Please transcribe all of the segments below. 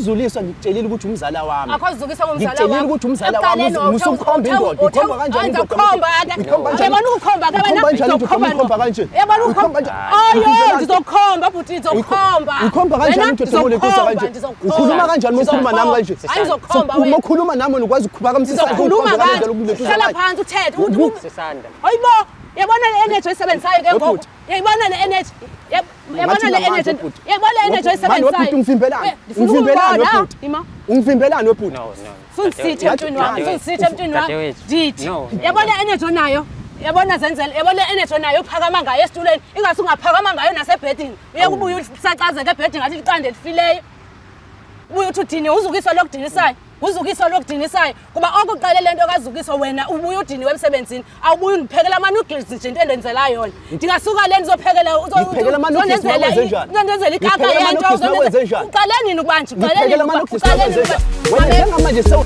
Uzuliswa ngikutshelile ukuthi umzala wami. Akho zukisa ngomzala Ngikutshelile wakho. ukuthi umzala wami Ekuqaleni uzu- usukhomba indoda. Ukhomba kanjani indoda? Ngizokhomba ke. Uyikhomba kanjani? Uyabona ukukhomba ke wena? Uyikhomba kanjani indoda? Ngizokhomba Uyikhomba kanje? Uyabona Uyikhomba ukukhomba? kanjani? Ayo, ngizokhomba bhuti, ngizokhomba. Uyikhomba kanjani Wena, indoda uma ulekuza ngizokhomba, kanje? ngizokhomba. Ukhuluma kanjani uma ukhuluma nami kanje? Hayi ngizokhomba Uma wena. ukhuluma nami wena ukwazi ukuphakamisa isandla Ngizokhuluma ukhombe kanje. kanjalo kulekuza Hlala kanje. phansi uthethe. Uthi Sisanda. Hayibo, yabona le energy oyisebenzisayo ke ngoku. Webhuti. Yayibona le energy. Yabona le energy. Webhuti. Yabona le energy Manje webhuti oyisebenzisayo. ungivimbelani? We, ndifuna Ungivimbelani ukubona. webhuti? Ima. Ungivimbelani webhuti? No, no. Sungisithe emntwini wami, sungisithe emntwini wami. Dadewethu. Ndithi. No, no. Yabona energy onayo. Yabona zenzele, yabona energy onayo uphakama ngayo esitulweni. Ingase ungaphakama ngayo nasebhedini. Uye kubuye usacazeke ebhedini ngathi liqanda elifileyo. Ubuye uthi udiniwe, uzukiswa lokudinisayo. Uzukiswa lokudinisayo. Kuba okuqale lento kaZukiswa wena ubuye udiniwe emsebenzini. Awubuye ungiphekela ama-noodles nje into endenzela yona. Ndingasuka le ndizophekela Ngiphekela ama-noodles makwenzenjani? uzondenzela ikaka Ngiphekela yento. ama-noodles makwenzenjani? Uqale nini ukubanje? Uqale nini Ngiphekela ukuba- ama-noodles uqale nini makwenzenjani? ukuba- Wena njengamanje sewu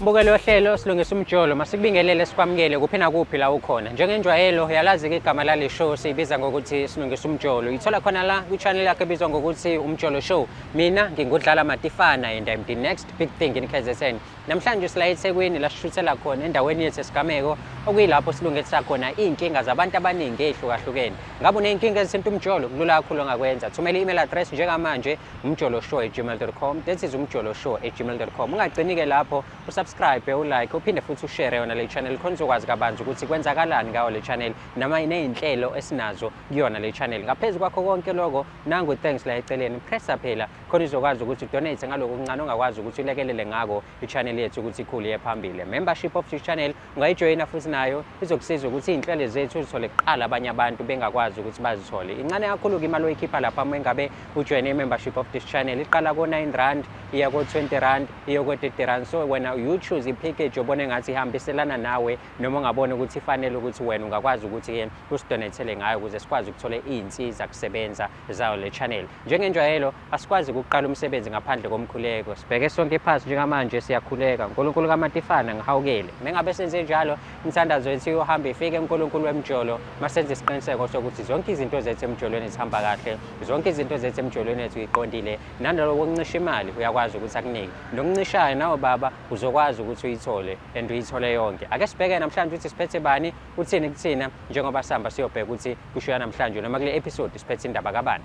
Mbukelo yohlelo silungisa umjolo masikubingelele sikwamukele kuphi nakuphi la ukhona. Njengenjwayelo yalazi-ke igama lale show siyibiza ngokuthi silungisa umjolo. Uyithola khona la kwi-channel yakho ebizwa ngokuthi Umjolo Show. Mina ngingudlala Matifana and I'm the next big thing in KZN. Namhlanje sila eThekwini la sishuthela khona endaweni yethu esigameko okuyilapho silungisa khona iy'nkinga zabantu abaningi ey'hlukahlukene. Ngabe uney'nkinga ezithinta umjolo? Kulula kakhulu ongakwenza. Thumela i-email address njengamanje umjoloshow@gmail.com. That is umjoloshow@gmail.com. Ungagcini-ke lapho, usubscribe, ulike, uphinde futhi ushare yona le channel khona uzokwazi kabanzi ukuthi kwenzakalani ngayo le channel nama ney'nhlelo esinazo kuyona le channel. Ngaphezu kwakho konke lokho, nangu thanks la eceleni, pressa phela khona uzokwazi ukuthi udonate ngaloko okuncane ongakwazi ukuthi ulekelele ngako i-channel yethu ukuthi ikhule iye phambili. Membership of this channel ungayijoyina futhi nayo izokusiza ukuthi iy'nhlelo zethu uzithole kuqala abanye abantu bengakwazi ukuthi bazithole. Incane kakhulu-ke imali oyikhipha lapha uma engabe ujoyine i-membership of this channel. Iqala ko-9 rand, iya ko-20 rand, iya ko-30 rand. So wena you choose i-package obona engathi ihambiselana nawe noma ungabona ukuthi ifanele ukuthi wena ungakwazi ukuthi-ke usidonethele ngayo ukuze sikwazi ukuthola iy'nsiza kusebenza zayo le channel. Njengenjwayelo asikwazi ukuqala umsebenzi ngaphandle komkhuleko. Sibheke sonke phansi njengamanje siyakhuleka. uNkulunkulu kaMatifana ngihawukele. Mengabe senze njalo imithandazo yethu iyohamba ifike uNkulunkulu wemjolo. Masenze isiqiniseko sokuthi zonke izinto zethu emjolweni zihamba kahle, zonke izinto zethu emjolweni yethu iqondile. Naloko kuncisha imali uyakwazi ukuthi akunike. Nokuncishayo nawe baba uzokwazi ukuthi uyithole and uyithole yonke. Ake sibheke namhlanje ukuthi siphethe bani, uthini kuthina njengoba sihamba siyobheka ukuthi kusho namhlanje noma kule episode siphethe indaba kabani.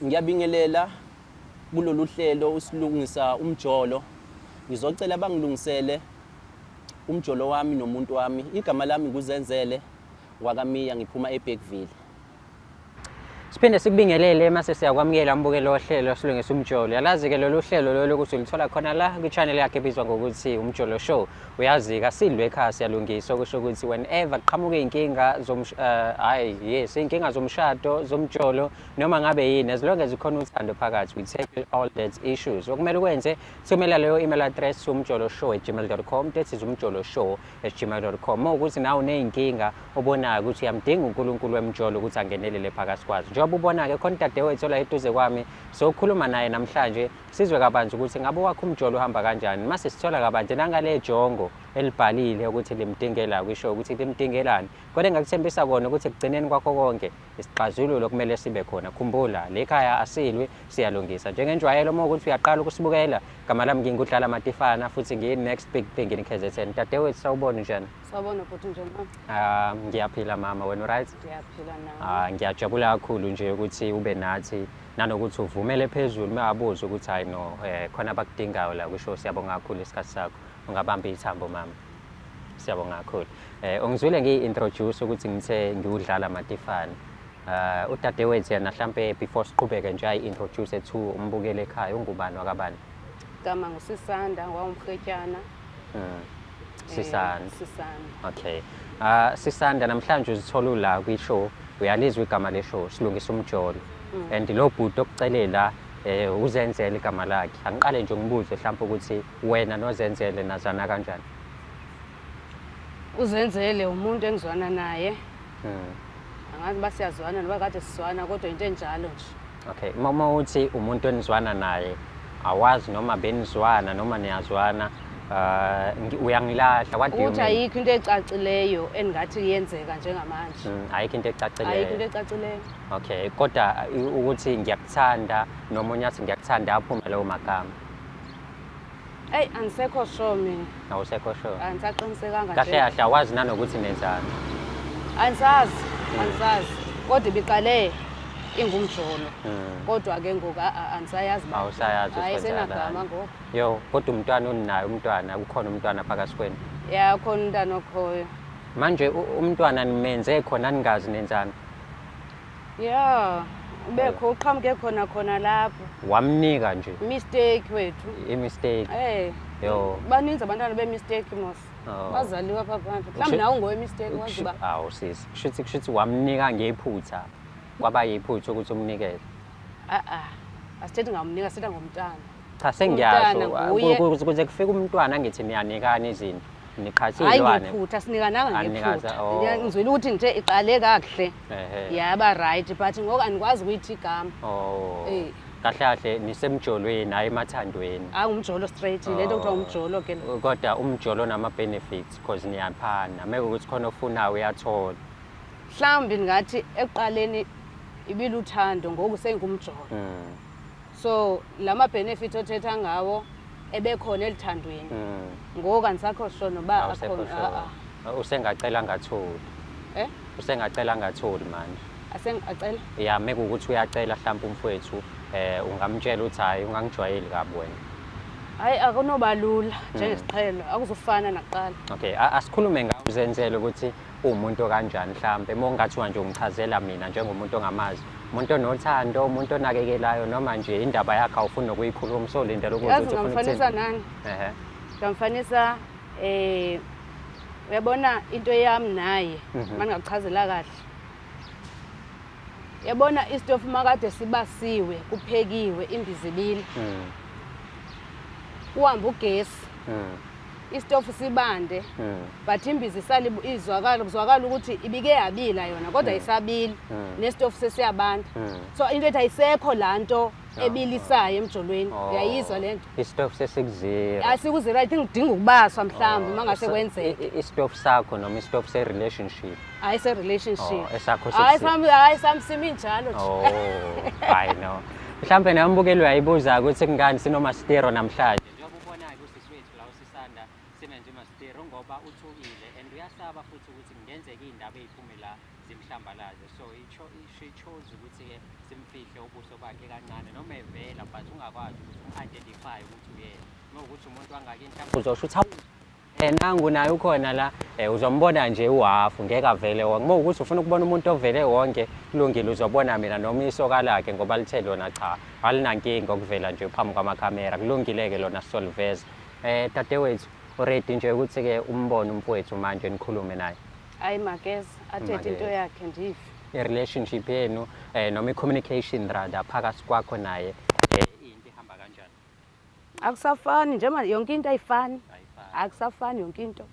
Ngiyabingelela kulolu hlelo usilungisa umjolo. Ngizocela bangilungisele umjolo wami nomuntu wami. Igama lami nguZenzele wakaMiya, ngiphuma eBergville. Siphinde sikubingelele mase siyakwamukela mbukelo wohlelo silungisa umjolo. Yalazi-ke lolu hlelo lolu ukuthi ulithola khona la kwi-channel yakhe ebizwa ngokuthi Umjolo Show. Uyazi-ke asilwe ekhaya siyalungisa, okusho ukuthi whenever kuqhamuka iy'nkinga hhayi yes, iy'nkinga zomshado, zomjolo, noma ngabe yini, as long as kukhona uthando phakathi, we tackle all that issues. Okumele ukwenze, thumela leyo email address umjoloshow@gmail.com. That is umjoloshow@gmail.com. Uma ukuthi nawe uney'nkinga obonayo ukuthi uyamdinga uNkulunkulu wemjolo ukuthi angenelele phakathi kwazo. Njengoba ubona-ke khona udadewethu ola eduze kwami, sokhuluma naye namhlanje sizwe kabanzi ukuthi ngabe wakho umjolo uhamba kanjani. Mase sithola kabanzi nangale jongo elibhalile ukuthi limdingela kwisho ukuthi limdingelani. Kodwa engakuthembisa kona ukuthi ekugcineni kwakho konke isixazululo kumele sibe khona. Khumbula, le khaya asilwi, siyalungisa. Njengenjwayelo uma ukuthi uyaqala ukusibukela, gama lami ngingudlala Matifana futhi ngiyi-next big thing in KZN. Dadewethu sawubona njani? Sawubona bhuti, unjani mama? Ah, ngiyaphila mama, wena right? Ngiyaphila nami. Ah, ngiyajabula kakhulu nje ukuthi ube nathi nanokuthi uvumele phezulu mangabuza ukuthi hayi no, khona abakudingayo la kusho. Siyabonga kakhulu isikhathi sakho. Ungabamba ithambo mama. Siyabonga kakhulu. Ungizwile ngiyi-introduce ukuthi ngithe ngiwudlala Matifana. Udadewethu yena mhlambe before siqhubeke nje ayi-introduce to umbukeli ekhaya, ungubani wakabani? Igama nguSisanda wawumrhetyana. Sisanda. Sisanda. Okay. Sisanda, namhlanje uzithola ula kwi-show, uyalizwa igama le show, silungisa umjolo. And lo bhuti okucelela uzenzele igama lakhe. Angiqale nje ngibuze mhlawumbe ukuthi wena nozenzele nazana kanjani? Uzenzele umuntu engizwana naye. Angazi ba siyazwana noba kade sizwana kodwa into enjalo nje. Okay, uma uthi umuntu enizwana naye awazi noma benizwana noma niyazwana, uyangilahla, what do you Ukuthi mean? ayikho into ecacileyo engathi iyenzeka njengamanje. Ayikho into Ayikho into ecacileyo. ecacileyo. Okay, kodwa ukuthi ngiyakuthanda noma omunye athi ngiyakuthanda aphume lawo magama. Eyi, angisekho sure mina. Awusekho sure. Angisaqinisekanga Kahle nje. kahle awazi nanokuthi nenzani. Angisazi, angisazi. Kodwa ibiqale ingumjolo. Kodwa ke ngoku angisayazi ba. Awusayazi ukuthi Hayi, kwenzakalani. senagama ngoku. Yo, kodwa umntwana uninaye umntwana, kukhona umntwana phakathi kwenu. Ya, khona umntana okhoyo. Manje umntwana nimenze khona ningazi nenzani? Ya, ubekho uqhamuke khona khona lapho. Wamnika nje Mistake wethu. i-mistake. Eh. Yo. Baninzi abantwana be-mistake mos. Oh. Bazaliwe apha phandle. Mhlawumbi nawe ungowe-mistake wazi uba. Awu sisi, kushuthi wamnika ngephutha. Kwaba yiphutha ukuthi umnikeze. A-a. Asithethi ngamnika, sithetha ngomntana. Cha sengiyasho, Umntana nguye. kuze kufike umntwana angithi niyanikana izinto. Niqhatha Hayi iy'lwane. ngephutha, sinikananga Anikaza, ngephutha. oh. Ngizwile ukuthi nje iqale kakuhle. Ehhe. Yaba right, but ngoku andikwazi ukuyithi igama. Oh. Eh. Kahle kahle nisemjolweni hayi emathandweni. Hayi ngumjolo straight, le nto kuthiwa ngumjolo ke lo. Kodwa umjolo nama benefits because niyaphana. Meke ukuthi khona ofunayo uyathola. Mhlawumbi ndingathi ekuqaleni ibiluthando, ngoku sengumjolo. So la ma-benefit othetha ngawo ebekhona eluthandweni. Ngoku andisakho sure noba Awusekho akhona. sure. A-a. Usengacela ngatholi. Eh? Usengacela ngatholi manje. Asengacela? Ya, meke ukuthi uyacela mhlawumbe umfowethu, ungamtshela ukuthi hayi ungangijwayeli kabi wena. Hayi akunoba lula njengesiqhelo, akuzufana nakuqala. Okay, asikhulume ngawe uzenzele ukuthi uwumuntu kanjani mhlambe. Uma ungathiwa nje ungichazela mina njengomuntu ongamazi, umuntu onothando, umuntu onakekelayo, noma nje indaba yakhe awufuni nokuyikhuluma, solindela ukuzwa Yazi ukuthi ufuna ngingamfanisa ukuthini. nani? Ehhe. Ngingamfanisa uyabona into yami naye, mangingakuchazela kahle. Yabona isitofu makade sibasiwe, kuphekiwe, imbiza ibile. Uhamba ugesi. Isitofu sibande. But imbiza isali izwakala, kuzwakala ukuthi ibike yabila yona, kodwa isabili. Nesitofu sesiyabanda. So into ethi ayisekho laa nto ebilisayo emjolweni. Uyayizwa le nto? Isitofu sesikuzero. Asikuzero, I think kudinga ukubaswa mhlawumbi uma ngase kwenzeke. Isitofu sakho noma isitofu se-relationship? Hayi, se-relationship. Oh, esakho Hayi, sekusi- hayi, sami simi njalo nje. Oh, hayi no. Mhlambe nawe umbukeli uyayibuza ukuthi kungani sinoMastero namhlanje. Njengoba ubonayo usisi wethu la usisanda simenze uMastero ngoba uthukile and uyasaba futhi ukuthi kungenzeka iy'ndaba ey'phume la zimhlambalaze. So she chose ukuthi-ke simfihle ubuso bakhe kancane noma evela, but ungakwazi ukuthi um-identify ukuthi uyena. Uma ukuthi umuntu wangakini mhlawumbe uzosho ukuthi hawu, nangu naye ukhona la, uzombona nje uhafu ngeke avele wonke. Uma ukuthi ufuna ukubona umuntu ovele wonke kulungile, uzobona mina noma isoka lakhe ngoba lithe lona cha alinankinga okuvela nje phambi kwamakhamera, kulungile-ke lona sisoliveza. Dadewethu, ready nje ukuthi-ke umbone umfowethu manje nikhulume naye? Hayi makeza, athethe into Makeze. yakhe ndive. I-relationship yenu, noma i-communication rather phakathi kwakho naye, into ihamba kanjani? Akusafani nje manje, yonke into ayifani. Ayifani. Akusafani yonke into.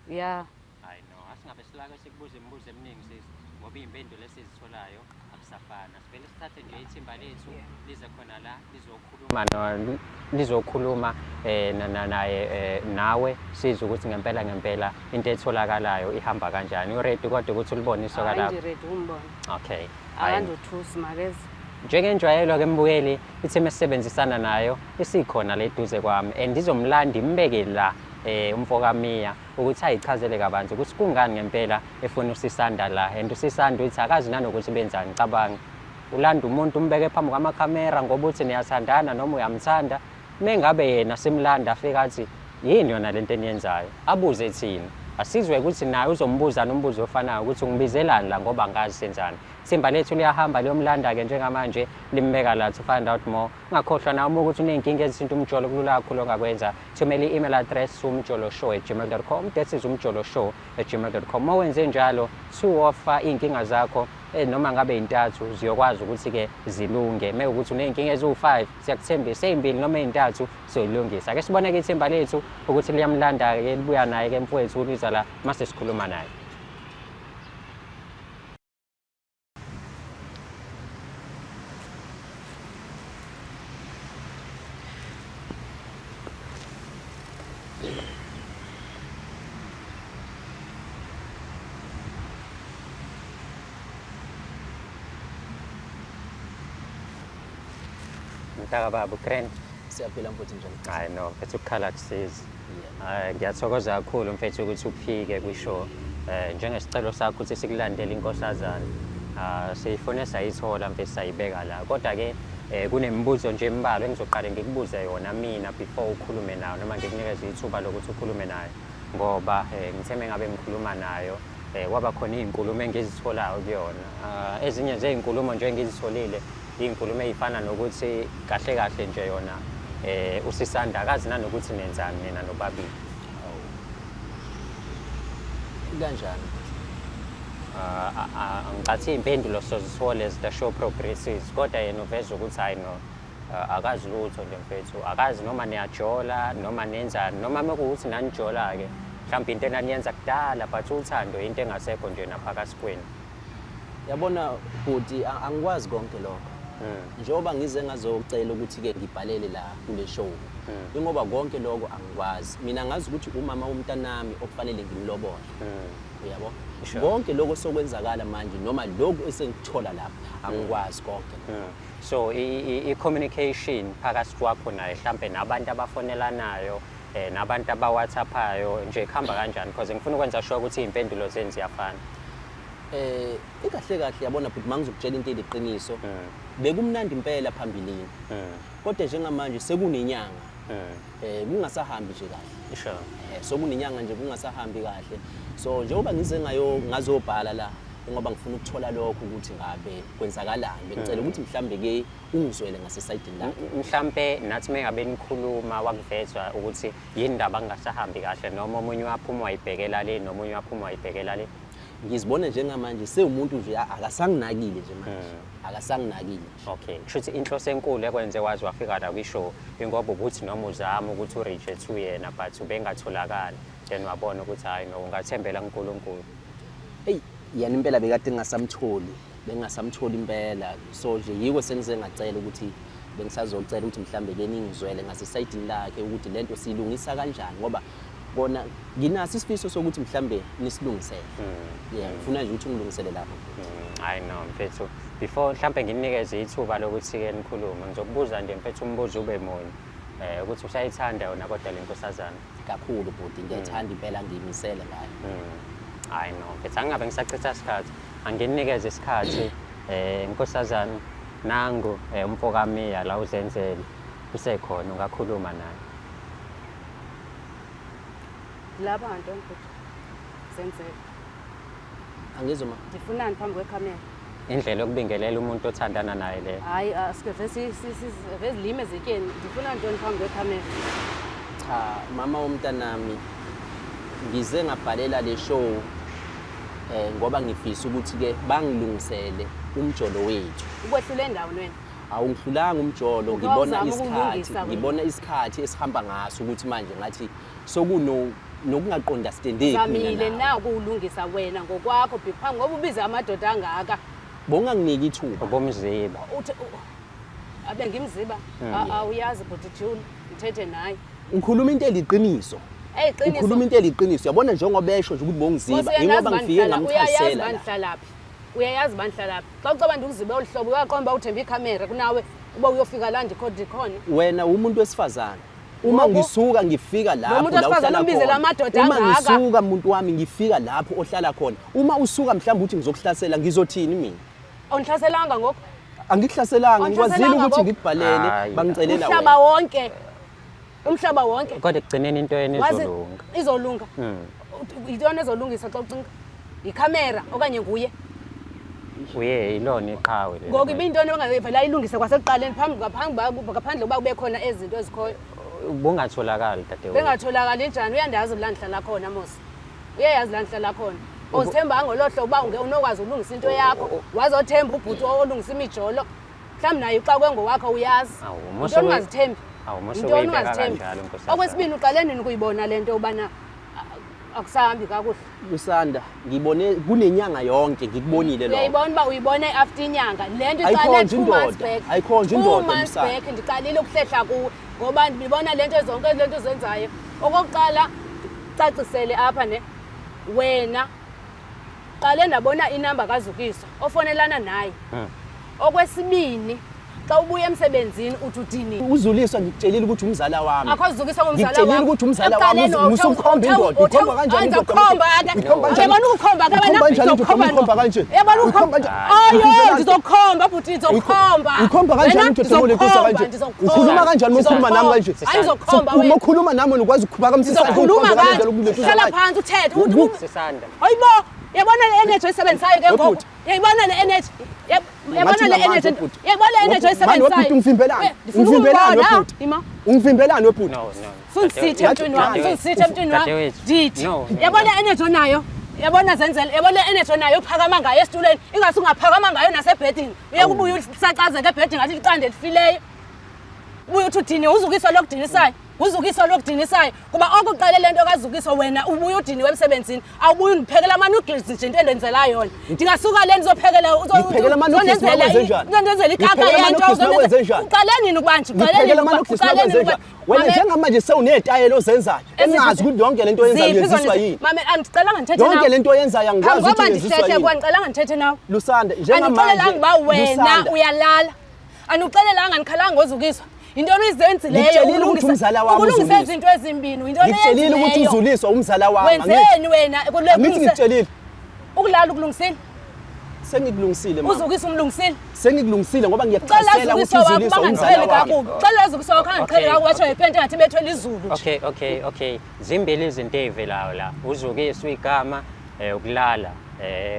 Eyi. Ya. Hayi no, asingabe silake sikubuza imibuzo eminingi sisi, ngoba iy'mpendulo esizitholayo akusafani. Asivele sithathe nje ithimba lethu lize khona la lizokhuluma naye nawe, sizwe ukuthi ngempela ngempela into etholakalayo ihamba kanjani. U-ready kodwa ukuthi ulibone isoka Hayi, lakho? ndi-ready ukumbona. Okay. Hayi. Akandothusi makeze. Njengenjwayelo ke mbukeli, ithim esisebenzisana nayo isikhona le duze kwami and izomlanda imbeke la umfokaMiya ukuthi ayichazele kabanzi ukuthi kungani ngempela efuna usisanda la, and usisanda uthi akazi nanokuthi benzani. Cabanga ulanda umuntu umbeke phambi kwamakhamera ngoba uthi niyathandana noma uyamthanda, mengabe yena simlanda afika athi yini yona lento eniyenzayo, abuze thina asizwe ukuthi naye uzombuza nombuzo ofanayo ukuthi ungibizelani la ngoba angazi senzani. Ithimba lethu liyahamba liyomlanda-ke njengamanje limbeka la to find out more. Ungakhohlwa nawe uma ukuthi uney'nkinga ezithinta umjolo, kulula kakhulu ongakwenza. Thumela i-email address umjoloshow@gmail.com. That is umjoloshow@gmail.com. Uma wenze njalo, su-offer iy'nkinga zakho, noma ngabe iy'ntathu ziyokwazi ukuthi-ke zilunge. Uma ukuthi uney'nkinga eziwu-5, siyakuthembisa ey'mbili noma ey'ntathu sizoyilungisa. Ake sibone-ke ithimba lethu ukuthi liyamlanda-ke, libuya naye-ke mfowethu liza la mase sikhuluma naye. Mntaka baba grand. Siyaphila mfowethu, njani? Hayi no, mfethu, ukukhala kusizi. Hayi, ngiyathokoza kakhulu mfethu ukuthi ufike kwi-show. Njengesicelo sakho ukuthi sikulandele inkosazana. Ah, siyifune sayithola mfethu, sayibeka la. Kodwa ke kunemibuzo nje embalwa engizoqale ngikubuze yona mina before ukhulume nayo noma ngikunikeze ithuba lokuthi ukhulume nayo. Ngoba ngithe mengabe ngikhuluma nayo kwaba khona iy'nkulumo engizitholayo kuyona. Ah, ezinye zey'nkulumo nje engizitholile iy'nkulumo ey'fana nokuthi kahle kahle nje yona usisanda akazi nanokuthi nenzani nina nobabili. Kanjani? Ah, angicathi iy'mpendulo sozithola as the show progresses, kodwa yena uveza ukuthi hayi no, akazi lutho nje mfethu, akazi noma niyajola noma nenzani, noma mekuwukuthi nanijola-ke mhlawumbe into enaniyenza kudala, but uthando into engasekho nje naphakathi kwenu. Yabona bhuti, angikwazi konke lokho. Njengoba ngize ngazocela ukuthi-ke ngibhalele la kule show, ingoba konke lokho angikwazi. Mina ngazi ukuthi umama womntanami okufanele ngimlobole. Uyabo? Konke lokho sokwenzakala manje noma lokhu esengikuthola lapha angikwazi konke. So i-communication phakathi kwakho naye, mhlampe nabantu abafonelanayo, nabantu aba-WhatsAppayo nje, kuhamba kanjani? Because ngifuna ukwenza sure ukuthi iy'mpendulo zenu ziyafana. Ikahle kahle, yabona bhuti, mangizokutshela into eliqiniso. Bekumnandi impela phambilini. Kodwa njengamanje sekunenyanga kungasahambi nje kahle. Sokunenyanga nje kungasahambi kahle. So njengoba ngize ngayo ngazobhala la ngoba ngifuna ukuthola lokho ukuthi ngabe kwenzakalani. Bengicela ukuthi mhlambe ke ungizwele ngasesayidini lakhe. Mhlampe nathi mengabe nikhuluma wakuvezwa ukuthi yini ndaba kungasahambi kahle, noma omunye waphuma wayibhekela le nomunye waphuma wayibhekela le? Ngizibona njengamanje sewumuntu nje akasanginakile nje manje. Akasanginakile nje. Okay, kusho ukuthi inhloso enkulu ekwenze wazi wafika la kwi-show ingoba ubuthi noma uzama ukuthi u-reach to yena but ubengatholakali, then wabona ukuthi hhayi no, ungathembela kuNkulunkulu. Eyi, yena impela bekade ngingasamtholi, bengingasamtholi impela. So nje yiko sengize ngacela ukuthi bengisazocela ukuthi mhlambe ke ningizwele ngasesayidini lakhe ukuthi lento siyilungisa kanjani, ngoba kona nginaso isifiso sokuthi mhlambe nisilungisele. Yeah, ngifuna nje ukuthi ungilungisele lapho. Hayi no mfethu, before mhlambe nginikeze ithuba lokuthi-ke nikhulume, ngizokubuza nje mfethu umbuzo ube munye, ukuthi usayithanda yona kodwa le nkosazana? Kakhulu bhuti, ngiyayithanda impela, ngiyimisele ngayo. Hayi no mfethu, angingabe ngisachitha isikhathi, anginikeze isikhathi. Nkosazana, nangu umfokamiya la uzenzele usekhona, ungakhuluma naye. Lapha ngantoni bhuti? Zenzele. Angizwa ma. Ndifunani phambi kwekhamera? Indlela yokubingelela umuntu othandana naye le. Hayi, asike vezilime ezityeni. Ndifuna ntoni phambi kwekhamera? Cha, mama womntanami, ngize ngabhalela le show ngoba ngifisa ukuthi ke bangilungisele umjolo wethu. Ukwehlula endaweni wena? Awungihlulanga umjolo, Uke ngibona wawuzama isikhathi, ukulungisa wena? ngibona isikhathi esihamba ngaso ukuthi manje ngathi sokuno nokungaqondastendeki mina Uzamile nawe. na ukuwulungisa wena ngokwakho before ngoba ubize amadoda angaka? Bowunganginiki ithuba. Ubomziba. Uthi abe ngimziba. Awuyazi bhuti June, ngithethe naye. Ngikhuluma into eliqiniso. Ey, qiniso. Ukhuluma into eliqiniso. Uyabona njengoba esho nje ukuthi bowungiziba, Nkosi, uyayazi ingoba ngifike uyayazi ngamchazisela la. bandihlalaphi. Uyayazi bandihlalaphi. Xa ucaba ndikuzibe olu hlobo uyaqonda uba uthemba ikhamera kunawe uba uyofika la ndikhona. Wena umuntu wesifazane. Uma Ngoku- ngisuka ngifika lapho muntu la wesifazane uhlala umbizela khona. amadoda Uma angaka. ngisuka muntu wami ngifika lapho ohlala khona. Uma usuka mhlawumbe uthi ngizokuhlasela, ngizothini mina? Awundihlaselanga ngoku? Angikuhlaselanga, ngikwazile Awundihlaselanga ukuthi ngoku? ngikubhalele, Hayi. bangicelela Umhlaba wena. wonke. Umhlaba wonke. Kodwa ekugcineni into yenu Wazi- izolunga. Izolunga. Yintoni ezolungisa xa ucinga? Yikhamera okanye nguye? Uye ilona iqhawe leli. Ngoku ibiyintoni ongavele ayilungise kwasekuqaleni phambi ngaphandle kokuba kube khona ezinto ezikhoyo? Bungatholakali dadewethu. Bengatholakali njani? Uyandazi la ndihlala khona mos. Uyayazi la ndihlala khona. Ozithemba ngolo hlobo uba unokwazi ukulungisa into yakho, wazothemba ubhuti olungisa imijolo. Mhlawumbi naye uxakwe ngowakho, uyazi. Awu, musa Yintoni ungazithembi? Awu, musa Yintoni ukuyibeka ungazithembi? kanjalo, nkosazana. Okwesibini, uqale nini ukuyibona le nto yobana akusahambi kakuhle? Lusanda, ngibone kunenyanga yonke ngikubonile lokho. Uyayibona uba uyibone after inyanga. Le nto iqale Ayikhonjwa 2 months indoda. back. Ayikhonjwa 2 indoda, months Lusanda. back ndiqalile ukuhlehla kuwe ngoba ndibona le nto zonke le nto ozenzayo. Okokuqala, cacisele apha ne wena qale ndabona inamba kaZukiswa ofonelana naye. Okwesibini, Xa ubuya emsebenzini uthi udini. Uzuliswa ngikutshelile ukuthi umzala wami. Akho zukisa ngomzala wami. Ngikutshelile ukuthi umzala wami usukhomba indoda. Ukhomba kanjani indoda? Ngizokhomba ke. Uyabona ukukhomba ke wena? Ngizokhomba ukhomba kanje. Uyabona ukukhomba kanje. Ayo ngizokhomba bhuti ngizokhomba. Ukhomba kanjani indoda omulekusa kanje? Ukhuluma kanjani uma ukhuluma nami kanje? Hayi ngizokhomba wena. Uma ukhuluma nami ukwazi ukuphakamisa isandla. Ngizokhuluma kanje. Hlala phansi uthethe. Sisanda. Hayibo, yabona le energy oyisebenzisayo ke ngoku. Yayibona le energy. Yabona le energy. Yabona le energy oyisebenzisayo. Manje ungivimbelani? Ungivimbelani webhuti? Ima. Ungivimbelani webhuti? No, no. Sungisithe emntwini wami, sungisithe emntwini wami. Ndithi. Yabona le energy onayo. Yabona zenzele, yabona le energy onayo uphakama ngayo esitulweni, ingase ungaphakama ngayo nasebhedini. Uye kubuye usacazeke ebhedini ngathi liqanda elifileyo. Ubuye uthi udiniwe, uzukiswa lokudinisayo. Uzukiswa lokudinisayo kuba okuqale lento kaZukiswa wena ubuye udiniwe emsebenzini awubuye ungiphekela ama-noodles nje into endenzela yona ndingasuka le ndizophekela Ngiphekela ama-noodles makwenzenjani? uzondenzela ikaka Ngiphekela yento ama-noodles makwenzenjani? uqale nini ukubanje uqale Ngiphekela nini ama-noodles uqale nini makwenzenjani? Wena njengamanje sewuney'tayela ozenzayo engazi ukuthi yonke lento oyenzayo yenziswa yini. Mame andicelanga ndithethe Yonke lento oyenzayo angikwazi Phambi ukuthi koba yenziswa ndihlehle yini. kwa ndicelanga ndithethe nawe. Lusanda njengamanje Andixelelanga uba wena Lusanda, uyalala. Andikuxelelanga ndikhalanga ngozukiswa. Yintoni uyizenzileyo Ngikutshelile ukuthi umzala wami ukulungisa uZukiswa. izinto ezimbini yintoni Ngikutshelile ukuthi oyenzileyo? uzuliswa umzala wami. Angithi Wenzeni wena kule- angithi ngikutshelile. Ukulala ukulungisile? Sengikulungisile mama. Uzukiswa umlungisile? Sengikulungisile ngoba Cela ngiyachasela ukuthi uzukiswa wakho uzuliswa umzala bangandiqheli wami. kakubi. Cela uzukiswa wakho angandiqheli Okay, kakubi watsho ngepenti ngathi bethwele izulu nje. Okay. Zimbili izinto ey'velayo la. Uzukiswa igama, ukulala.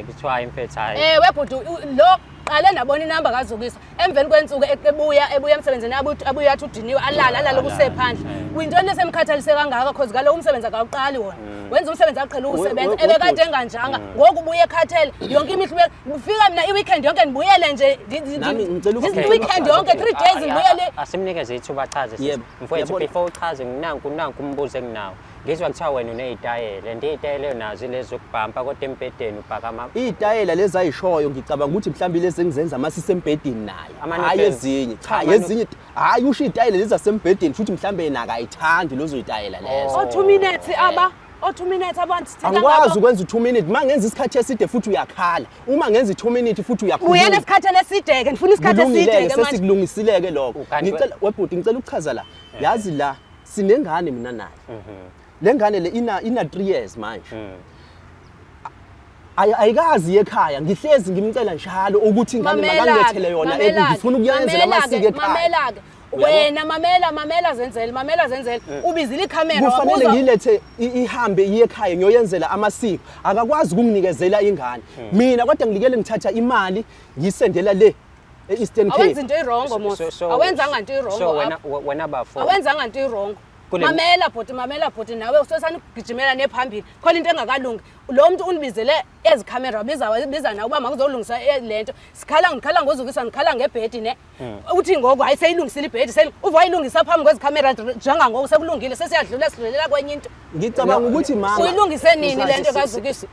Kuthiwa imfethu hayi. Ewe bhuti lo qale ndabona inamba kaZukiswa emveni kwensuku ebuya ebuya emsebenzini abuye athi udiniwe alale alale kusephandle. Uyintoni esemkhathalise kangaka cause kaloku umsebenzi akawuqali wona. Wenza umsebenzi aqhele ukuwusebenza ebekade enganjanga ngoku ubuye ekhathele yonke imihla ufika mina i-weekend yonke ndibuyele nje Nami ngicela i-weekend yonke 3 days ngibuyele. Asimnikeze ithuba achaze sisi. Yebo, Mfowethu yabona. before uchaze nanku nanku umbuzo enginawo. Ngizwa kuthiwa wena uney'tayela and iy'tayela onazo ilezi zokubhampa kodwa embhedeni ubhakama Iy'tayela lezi ayishoyo ngicabanga ukuthi mhlawumbe lezi engizenza uma sisembhedeni naye. Ama-noodles. Hhayi ezinye. Cha ezinye hhayi usho iy'tayela lezi zasembhedeni futhi mhlawumbe yena akayithandi lezo y'tayela lezo. O 2 minutes aba o 2 minutes abantu sithetha Angikwazi ukwenza u-2 minute. Uma ngenza isikhathi eside futhi uyakhala. Uma ngenza i-2 minute futhi uyakhuluma. Buyela esikhathini eside-ke ndifuna isikhathi Kulungile-ke eside-ke manje. sesikulungisileke lokho. Kanti Ngicela webhuti ngicela ukuchaza la. Yazi la sinengane mina naye. Le ngane le ina 3 years manje. Ayikazi ekhaya ngihlezi ngimcela njalo ukuthi ingane makangilethele yona ngifuna ukuyenzela amasiko ekhaya. Mamela-ke wena mamela mamela zenzele mamela zenzele ubizile ikhamera Kufanele ngilethe ihambe iye ekhaya ngiyoyenzela amasiko. Akakwazi ukunginikezela ingane. Mina kodwa ngilikele ngithatha imali ngiyisendela le e-Eastern Cape. Awenza into irongo mos. Awenzanga into irongo. So wena wena bafo. Awenzanga into irongo. Mamela bhuti mamela bhuti nawe usosana ukugijimela nephambili. Khona into engakalungi. Lo muntu unibizele ezikhamera wabiza wabiza nawe uba makuzolungisa lento. Sikhala ngikhala ngozukiswa ngikhala ngebhedi ne. Uthi ngoku hayi seyilungisile ibhedi uva wayilungisa phambi kwezikhamera njengangoku sekulungile sesiyadlula sidlulela kwenye into. Ngicabanga ukuthi mama uyilungise nini lento kaZukiswa?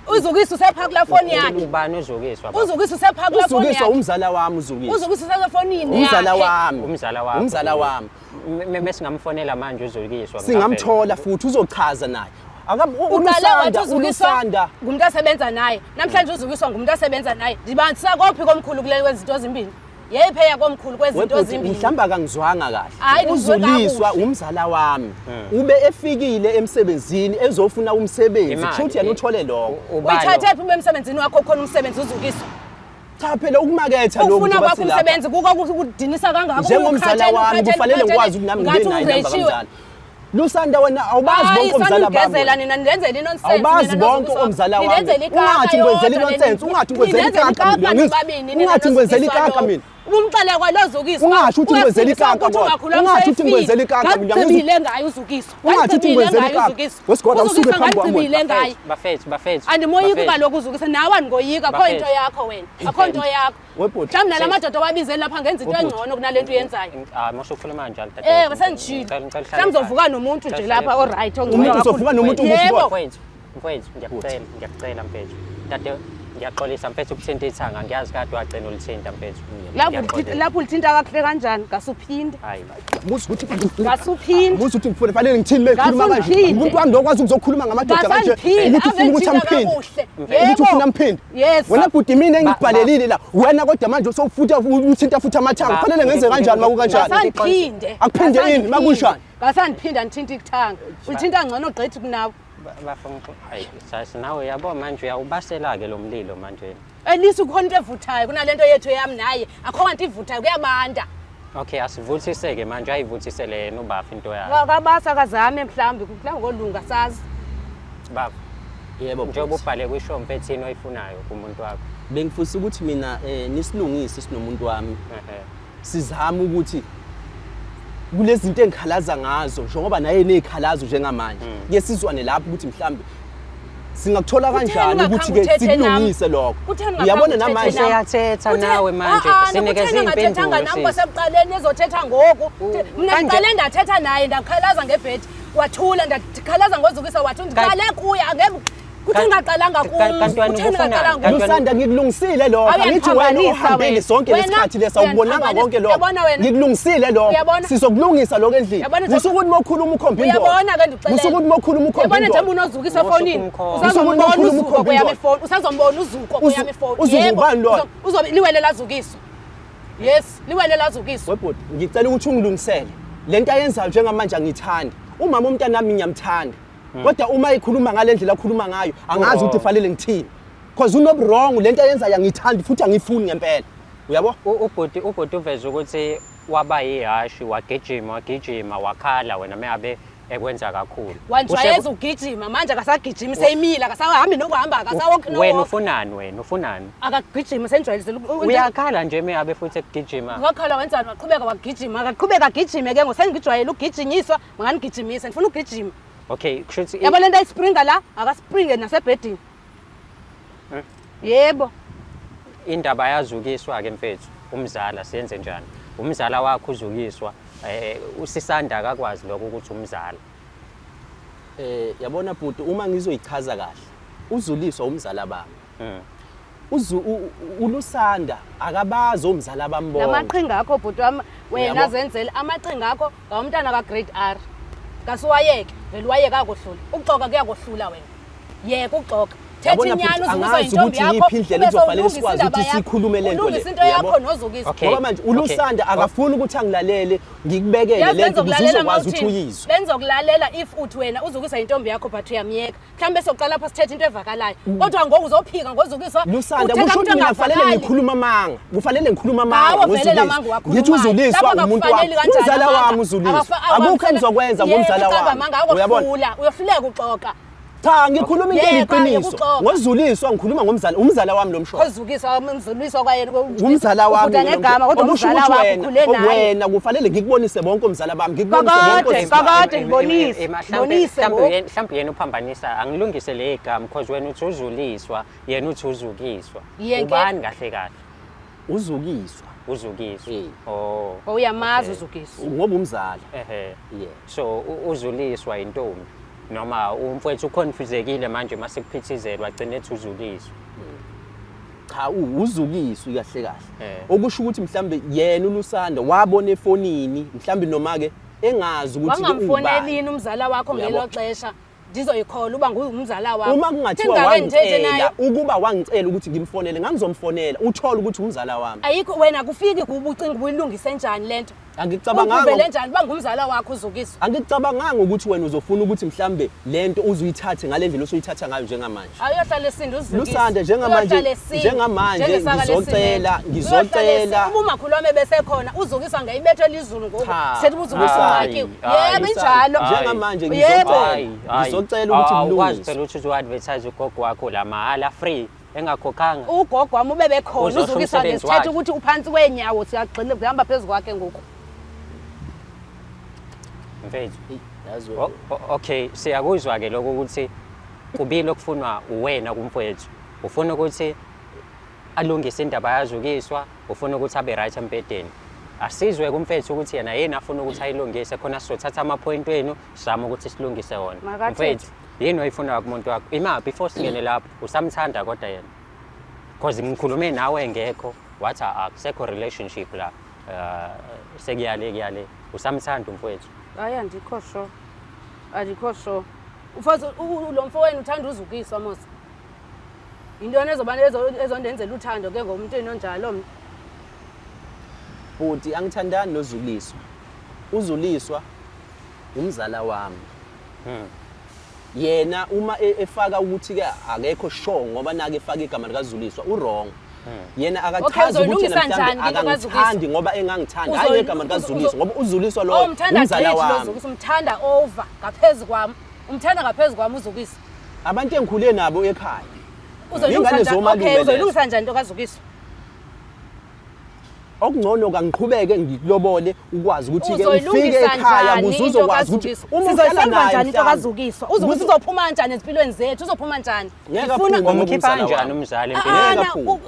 Uzukiswa usepha kula foni yakhe. Ubani uZukiswa? Uzukiswa usepha kula foni yakhe. Uzukiswa umzala wami uZukiswa. Uzukiswa usefonini yakhe. Umzala wami. Umzala wakho. Umzala wami. Mesingamfonela manje uZukiswa. Singamthola futhi uzochaza naye. Uqale wathi uZukiswa ngumuntu asebenza naye. Namhlanje uZukiswa ngumuntu asebenza naye. Ndibandisa kophi komkhulu kule kwezinto ezimbini. Yeyipheya komkhulu kwezinto ezimbili. Mhlawumbe akangizwanga kahle. Uzuliswa umzala wami. Ube efikile emsebenzini ezofuna umsebenzi. Kusho yena uthole lokho. Uyithathe phi ube emsebenzini wakho khona umsebenzi uZukiswa? Cha phela ukumaketha lokhu Ufuna kwakho umsebenzi kuko kudinisa kangaka. Njengomzala wami kufanele ngikwazi ukuthi nami ngibe nayo inamba kamzala. Lusanda wena awubazi bonke omzala bami. Sanigezela nina nilenzela inonsense. Awubazi bonke omzala wami. Ungathi ngikwenzela inonsense, ungathi ngikwenzela ikaka mina. Ungathi ngikwenzela ikaka mina. Ubumxele kwalozukiswa. Ungasho ukuthi ngikwenzela ikaka kodwa. Ungathi ukuthi ngikwenzela ikaka mina. Ngicibile ngaye uZukiswa. Ungathi ukuthi ngikwenzela ikaka. Wesigodla usuke phambi kwami. Ngaye. Bafethu, bafethu. Andimoyiki kaloku uZukiswa nawe andikoyika akho into yakho wena. Akho into yakho. Webhuti. Mhlawumbe nala madoda owabize lapha ngenza into engcono kunale nto uyenzayo. Ah, mosho ukukhuluma kanjalo dade. Eh, sengishilo. Mhlawumbe uzovuka nomuntu nje lapha o right ongcono. Umuntu uzovuka nomuntu ukuthi Mfowethu, mfowethu, ngiyakucela, ngiyakucela mfethu. Dade, Ngiyaxolisa mfethu ukuthinta ithanga, ngiyazi kade wagcina ulithinta mfethu. Lapho Ngiyaxolisa. lapho ulithinta kakuhle kanjani? Ngasuphinde. Hayi. Muzi ukuthi Ngasuphinde. Muzi ukuthi ngifune fanele ngithini mekhuluma kanje. Ngasungiphinde. Umuntu wami lokwazi ukuzokhuluma ngamadoda kanje. Ngasangiphinde. Ukuthi ufuna ukuthi Ave amphinde. kakuhle. Ukuthi ufuna amphinde. Yes. Wena bhuti mina engikubhalelile la. Wena kodwa manje usowufutha umthinta futhi amathanga. Kufanele ngenze kanjani makukanjani? Ngasangiphinde. Akuphinde yini makunjani? Ngasandiphinda ndithinta ikuthanga. Ulithinta ngcono gqithi kunawe. Bafuna hayi sasi nawe yabo manje uyawubasela-ke lo mlilo manje. At least kukhona into evuthayo kunalento yethu yami naye. Akho nto ivuthayo kuyabanda. Okay, asivuthiseke manje ayivuthisele yena ubafa into yakhe. Kabasa akazame mhlawumbe mhlawumbe kolunga sazi. Baba, Yebo njengoba bhuti. ubhale kwishow mfethu yini oyifunayo kumuntu wakho? Bengifisa ukuthi mina nisilungise sinomuntu wami. Ehhe. Sizame ukuthi kulezi zinto engikhalaza ngazo njengoba naye nezikhalazo njengamanje ke sizwane lapho ukuthi mhlambe singakuthola kanjani Kutheni ukuthi ke ungakhange uthethe sikulungise nami? lokho. Kutheni Uyabona ungakhange uthethe namanje nami? Useyathetha Kuthe- nawe manje, Ah, ah, sinikeze kutheni angathethanga iy'mpendulo, nami sis. kwasekuqaleni ezothetha ngoku. Mna Kanje- ndiqale ndathetha naye ndakhalaza ngebhedi wathula ndakhalaza ngozukisa wathi ndiqale kuye angeke kutheni ngaqalanga kum Kanti wena kutheni ubufunani? ngaqalanga Kanti kum wena- Lusanda ngikulungisile lokho Awu, angithi wena uyandiphambanisa uhambile wena. sonke Wena lesikhathi lesa awukubonanga uyandiphambanisa. konke lokho Uyabona wena? ngikulungisile lokho Uyabona? sizokulungisa lokho endlini Uyabona nje- musukuthi mokhuluma ukhomba indoda Uyabona ke ndikuxelela. musukuthi mokhuluma ukhomba Uyabona indoda njengoba unozukisa efonini Musuku usazombona umkhomba. uzuko kweyami ifoni usazombona uzuko kweyami ifoni Uzuko Yebo, ubani lona? uzobe liwele lazukiswa yes liwele lazukiswa Webhuti ngicela ukuthi ungilungisele lento ayenzayo njengamanje angiyithandi umama umntanami ngiyamthanda kodwa uma ekhuluma ngale ndlela akhuluma ngayo angazi ukuthi Wrong. fanele ngithini because unobu-wrong lento ayenzayo angiyithandi futhi angiyifuni ngempela uyabo. Ubhuti uveze ukuthi waba yihashi wagijima wagijima wakhala wena mengabe ekwenza kakhulu. Wanjwayeza ugijima manje akasagijimi seyimile akasahambi nokuhamba akasawokhi Wena nowokhi ufunani wena ufunani? Akagijimi senjwayelezela Uyakhala nje mengabe futhi ekugijima. Wakhala wenzani waqhubeka wagijima akaqhubeka agijime ke ngosengijwayele ugijinyiswa manganigijimisa ngifuna ugijima. Okay, kusho ukuthi Yabo lento ayispringa la akaspringe nasebhedini. Yebo. Indaba yazukiswa ke mfethu umzala siyenze njani? Umzala wakho uzukiswa usisanda akakwazi lokho ukuthi umzala. Yabona bhuti uma ngizoyichaza kahle uzuliswa umzala bami. Ulusanda akabazi umzala bami bonke. Lamaqhinga akho bhuti wami wena Uyabo? zenzele amaqhinga akho ngawumntana ka grade R. Kasuwayeke vele wayeka akohlula. Ukuxoka kuyakohlula wena. Yeka ukuxoka. Thetha Yabona inyani bhuti, uzukiswa angazi intombi ukuthi yakho. iyiphi indlela ube ekuzofanele sewulungisa sikwazi indaba ukuthi yakho. sikhulume lento le, Ulungisa into yakho uyabo? nozukiswa. Okay. Ngoba manje uLusanda akafuni ukuthi angilalele ngikubekele Yazi lento ukuze benzokulalela uzokwazi ukuthi mawuthini? uyizwe. Benzokulalela if uthi wena uzukiswa intombi yakho but uyamyeka. Mhlawumbe soqala lapha sithethe into evakalayo. Kodwa ngoku uzophika ngozukiswa. Lusanda uthetha kusho into ukuthi mina kufanele engavakali. ngikhulume amanga. Kufanele ngikhulume amanga Hawo vele ngoZukiswa. la manga wakhulumayo. Ngithi uzuliswa Lapho umuntu wami. akakufaneli kanjani Umzala amanga. wami uzuliswa. Akukho engizokwenza Yebo, ngomzala ucaba wami. amanga, Uyabona? akohlula, uyohluleka uxoxa. Cha ngikhuluma into Yeka, eliqiniso. yeka uxoxa. Ngozuliswa ngikhuluma ngomzala, umzala wami lo mshono. Ozukiswa umzuliswa kwayena Umzala wami Ubuda lo ngegama mshono. kodwa Okusho umzala ukuthi wakho wena, ukhule naye. Wena kufanele ngikubonise bonke umzala bami, ngikubonise bonke Kakade, osisi bami. kakade ngibonise, ngibonise ngoku. Mhlawumbe yena uphambanisa angilungise le igama because wena uthi uzuliswa, yena uthi uzukiswa. Yeke. Ubani kahle kahle? Uzukiswa. Uzukiswa. Eh. Oh. Uyamazi Okay. uzukiswa. Ngoba umzala. Ehhe. Yeah. So uzuliswa intombi noma umfowethu uconfusekile manje mase kuphithizelwa agcine ethi uzuliswa. Cha uzukiswa kahle kahle. Eh. Okusho ukuthi mhlambe yena uLusanda wabona efonini mhlambe noma ke engazi ukuthi ke ubani. Wangamfonelini umzala wakho Uyabo? ngelo xesha ndizoyikhola uba ngumzala wakho. Uma kungathiwa Singake ngithethe naye. wangicela ukuba wangicela ukuthi ngimfonele ngangizomfonela uthole ukuthi umzala wami. Ayikho wena kufiki kuba ucinga ubuyilungise njani lento. Angicabanganga Uvele njani uba ngumzala wakho uzukiswa. Angicabanganga ukuthi wena uzofuna ukuthi mhlambe lento uzuyithathe ngale ndlela osuyithatha ngayo njengamanje. Ayohlala esinde uzukiswa. Lusanda, njengamanje- Uyohlala esinde, njengamanje njengesaka ngizocela, lesimende. ngizocela. Uyohlala esinde. Uma umakhulu wami ebesekhona uzukiswa ngeyibethe lizulu ngoku. Cha. Sethi uzukiswa Hayi, umakiwe. hayi, Yebo Lusanda, injalo. Njengamanje Yebo. ngizocela. Hayi, hayi. Ngizocela ukuthi Awukwazi kulungiswe. phela ukuthi uzo-advertise ugogo wakho la mahhala free engakhokhanga. Ugogo wami ube bekhona Uzosho uzukiswa umsebenzi ngesithethe wakhe. ukuthi uphansi kwenyawo siyagxila kuhamba phezu kwakhe ngoku. Mfethu. Eyi, yazi Okay, siyakuzwa ke lokho ukuthi kubili okufunwa uwena kumfowethu. Ufuna ukuthi alungise indaba yazukiswa, ufuna ukuthi abe right embhedeni. Asizwe kumfethu ukuthi yena yena afuna ukuthi ayilungise khona sizothatha ama-point wenu sizame ukuthi silungise wona. Makathethe. Mfethu, yini oyifunayo kumuntu wakho? Ima before singene lapho, usamthanda kodwa yena? Because ngikhulume nawe engekho wathi akusekho relationship la. Sekuyale kuyale. Usamthanda umfowethu. Hayi andikho sure. Andikho sure. Mfowethu lo mfowenu uthanda uzukiswa mos. Yintoni ezoba ezondenzela uthando ke ngomntwini onjalo mna? Bhuti angithandani noZuliswa. UZuliswa umzala wami. Yena uma efaka ukuthi ke akekho sure ngoba nake efaka igama likaZuliswa u-wrong. Yena akachazi ukuthi yena uzoyilungisa mhlawumbe njani into kaZukiswa? akangithandi ngoba engangithandi. Hayi ngegama likaZuliswa ngoba uZuliswa Oh, loyo umthanda umzala gqithi lo wami. Zukiswa, umthanda over ngaphezu kwami. Umthanda ngaphezu kwami uZukiswa. Abantu engikhule nabo ekhaya. Uzoyilungisa Ingane njani? zomalume Okay, lezo. uzoyilungisa njani into kaZukiswa? Okungcono kangiqhubeke ngikulobole ukwazi ukuthi ke ufike Uzoyilungisa ekhaya njani ukuze into uzokwazi ukuthi kaZukiswa? uma uhlala Sizoyisolva naye njani into mhlawumbe. kaZukiswa? Uzukiswa uzophuma kanjani ezimpilweni zethu? Uzophuma kanjani? Ngeke Ngifuna- aphume ngoba Umkhipha umzala kanjani wami. umzali Ah, empilweni? Ngeke na, aphume.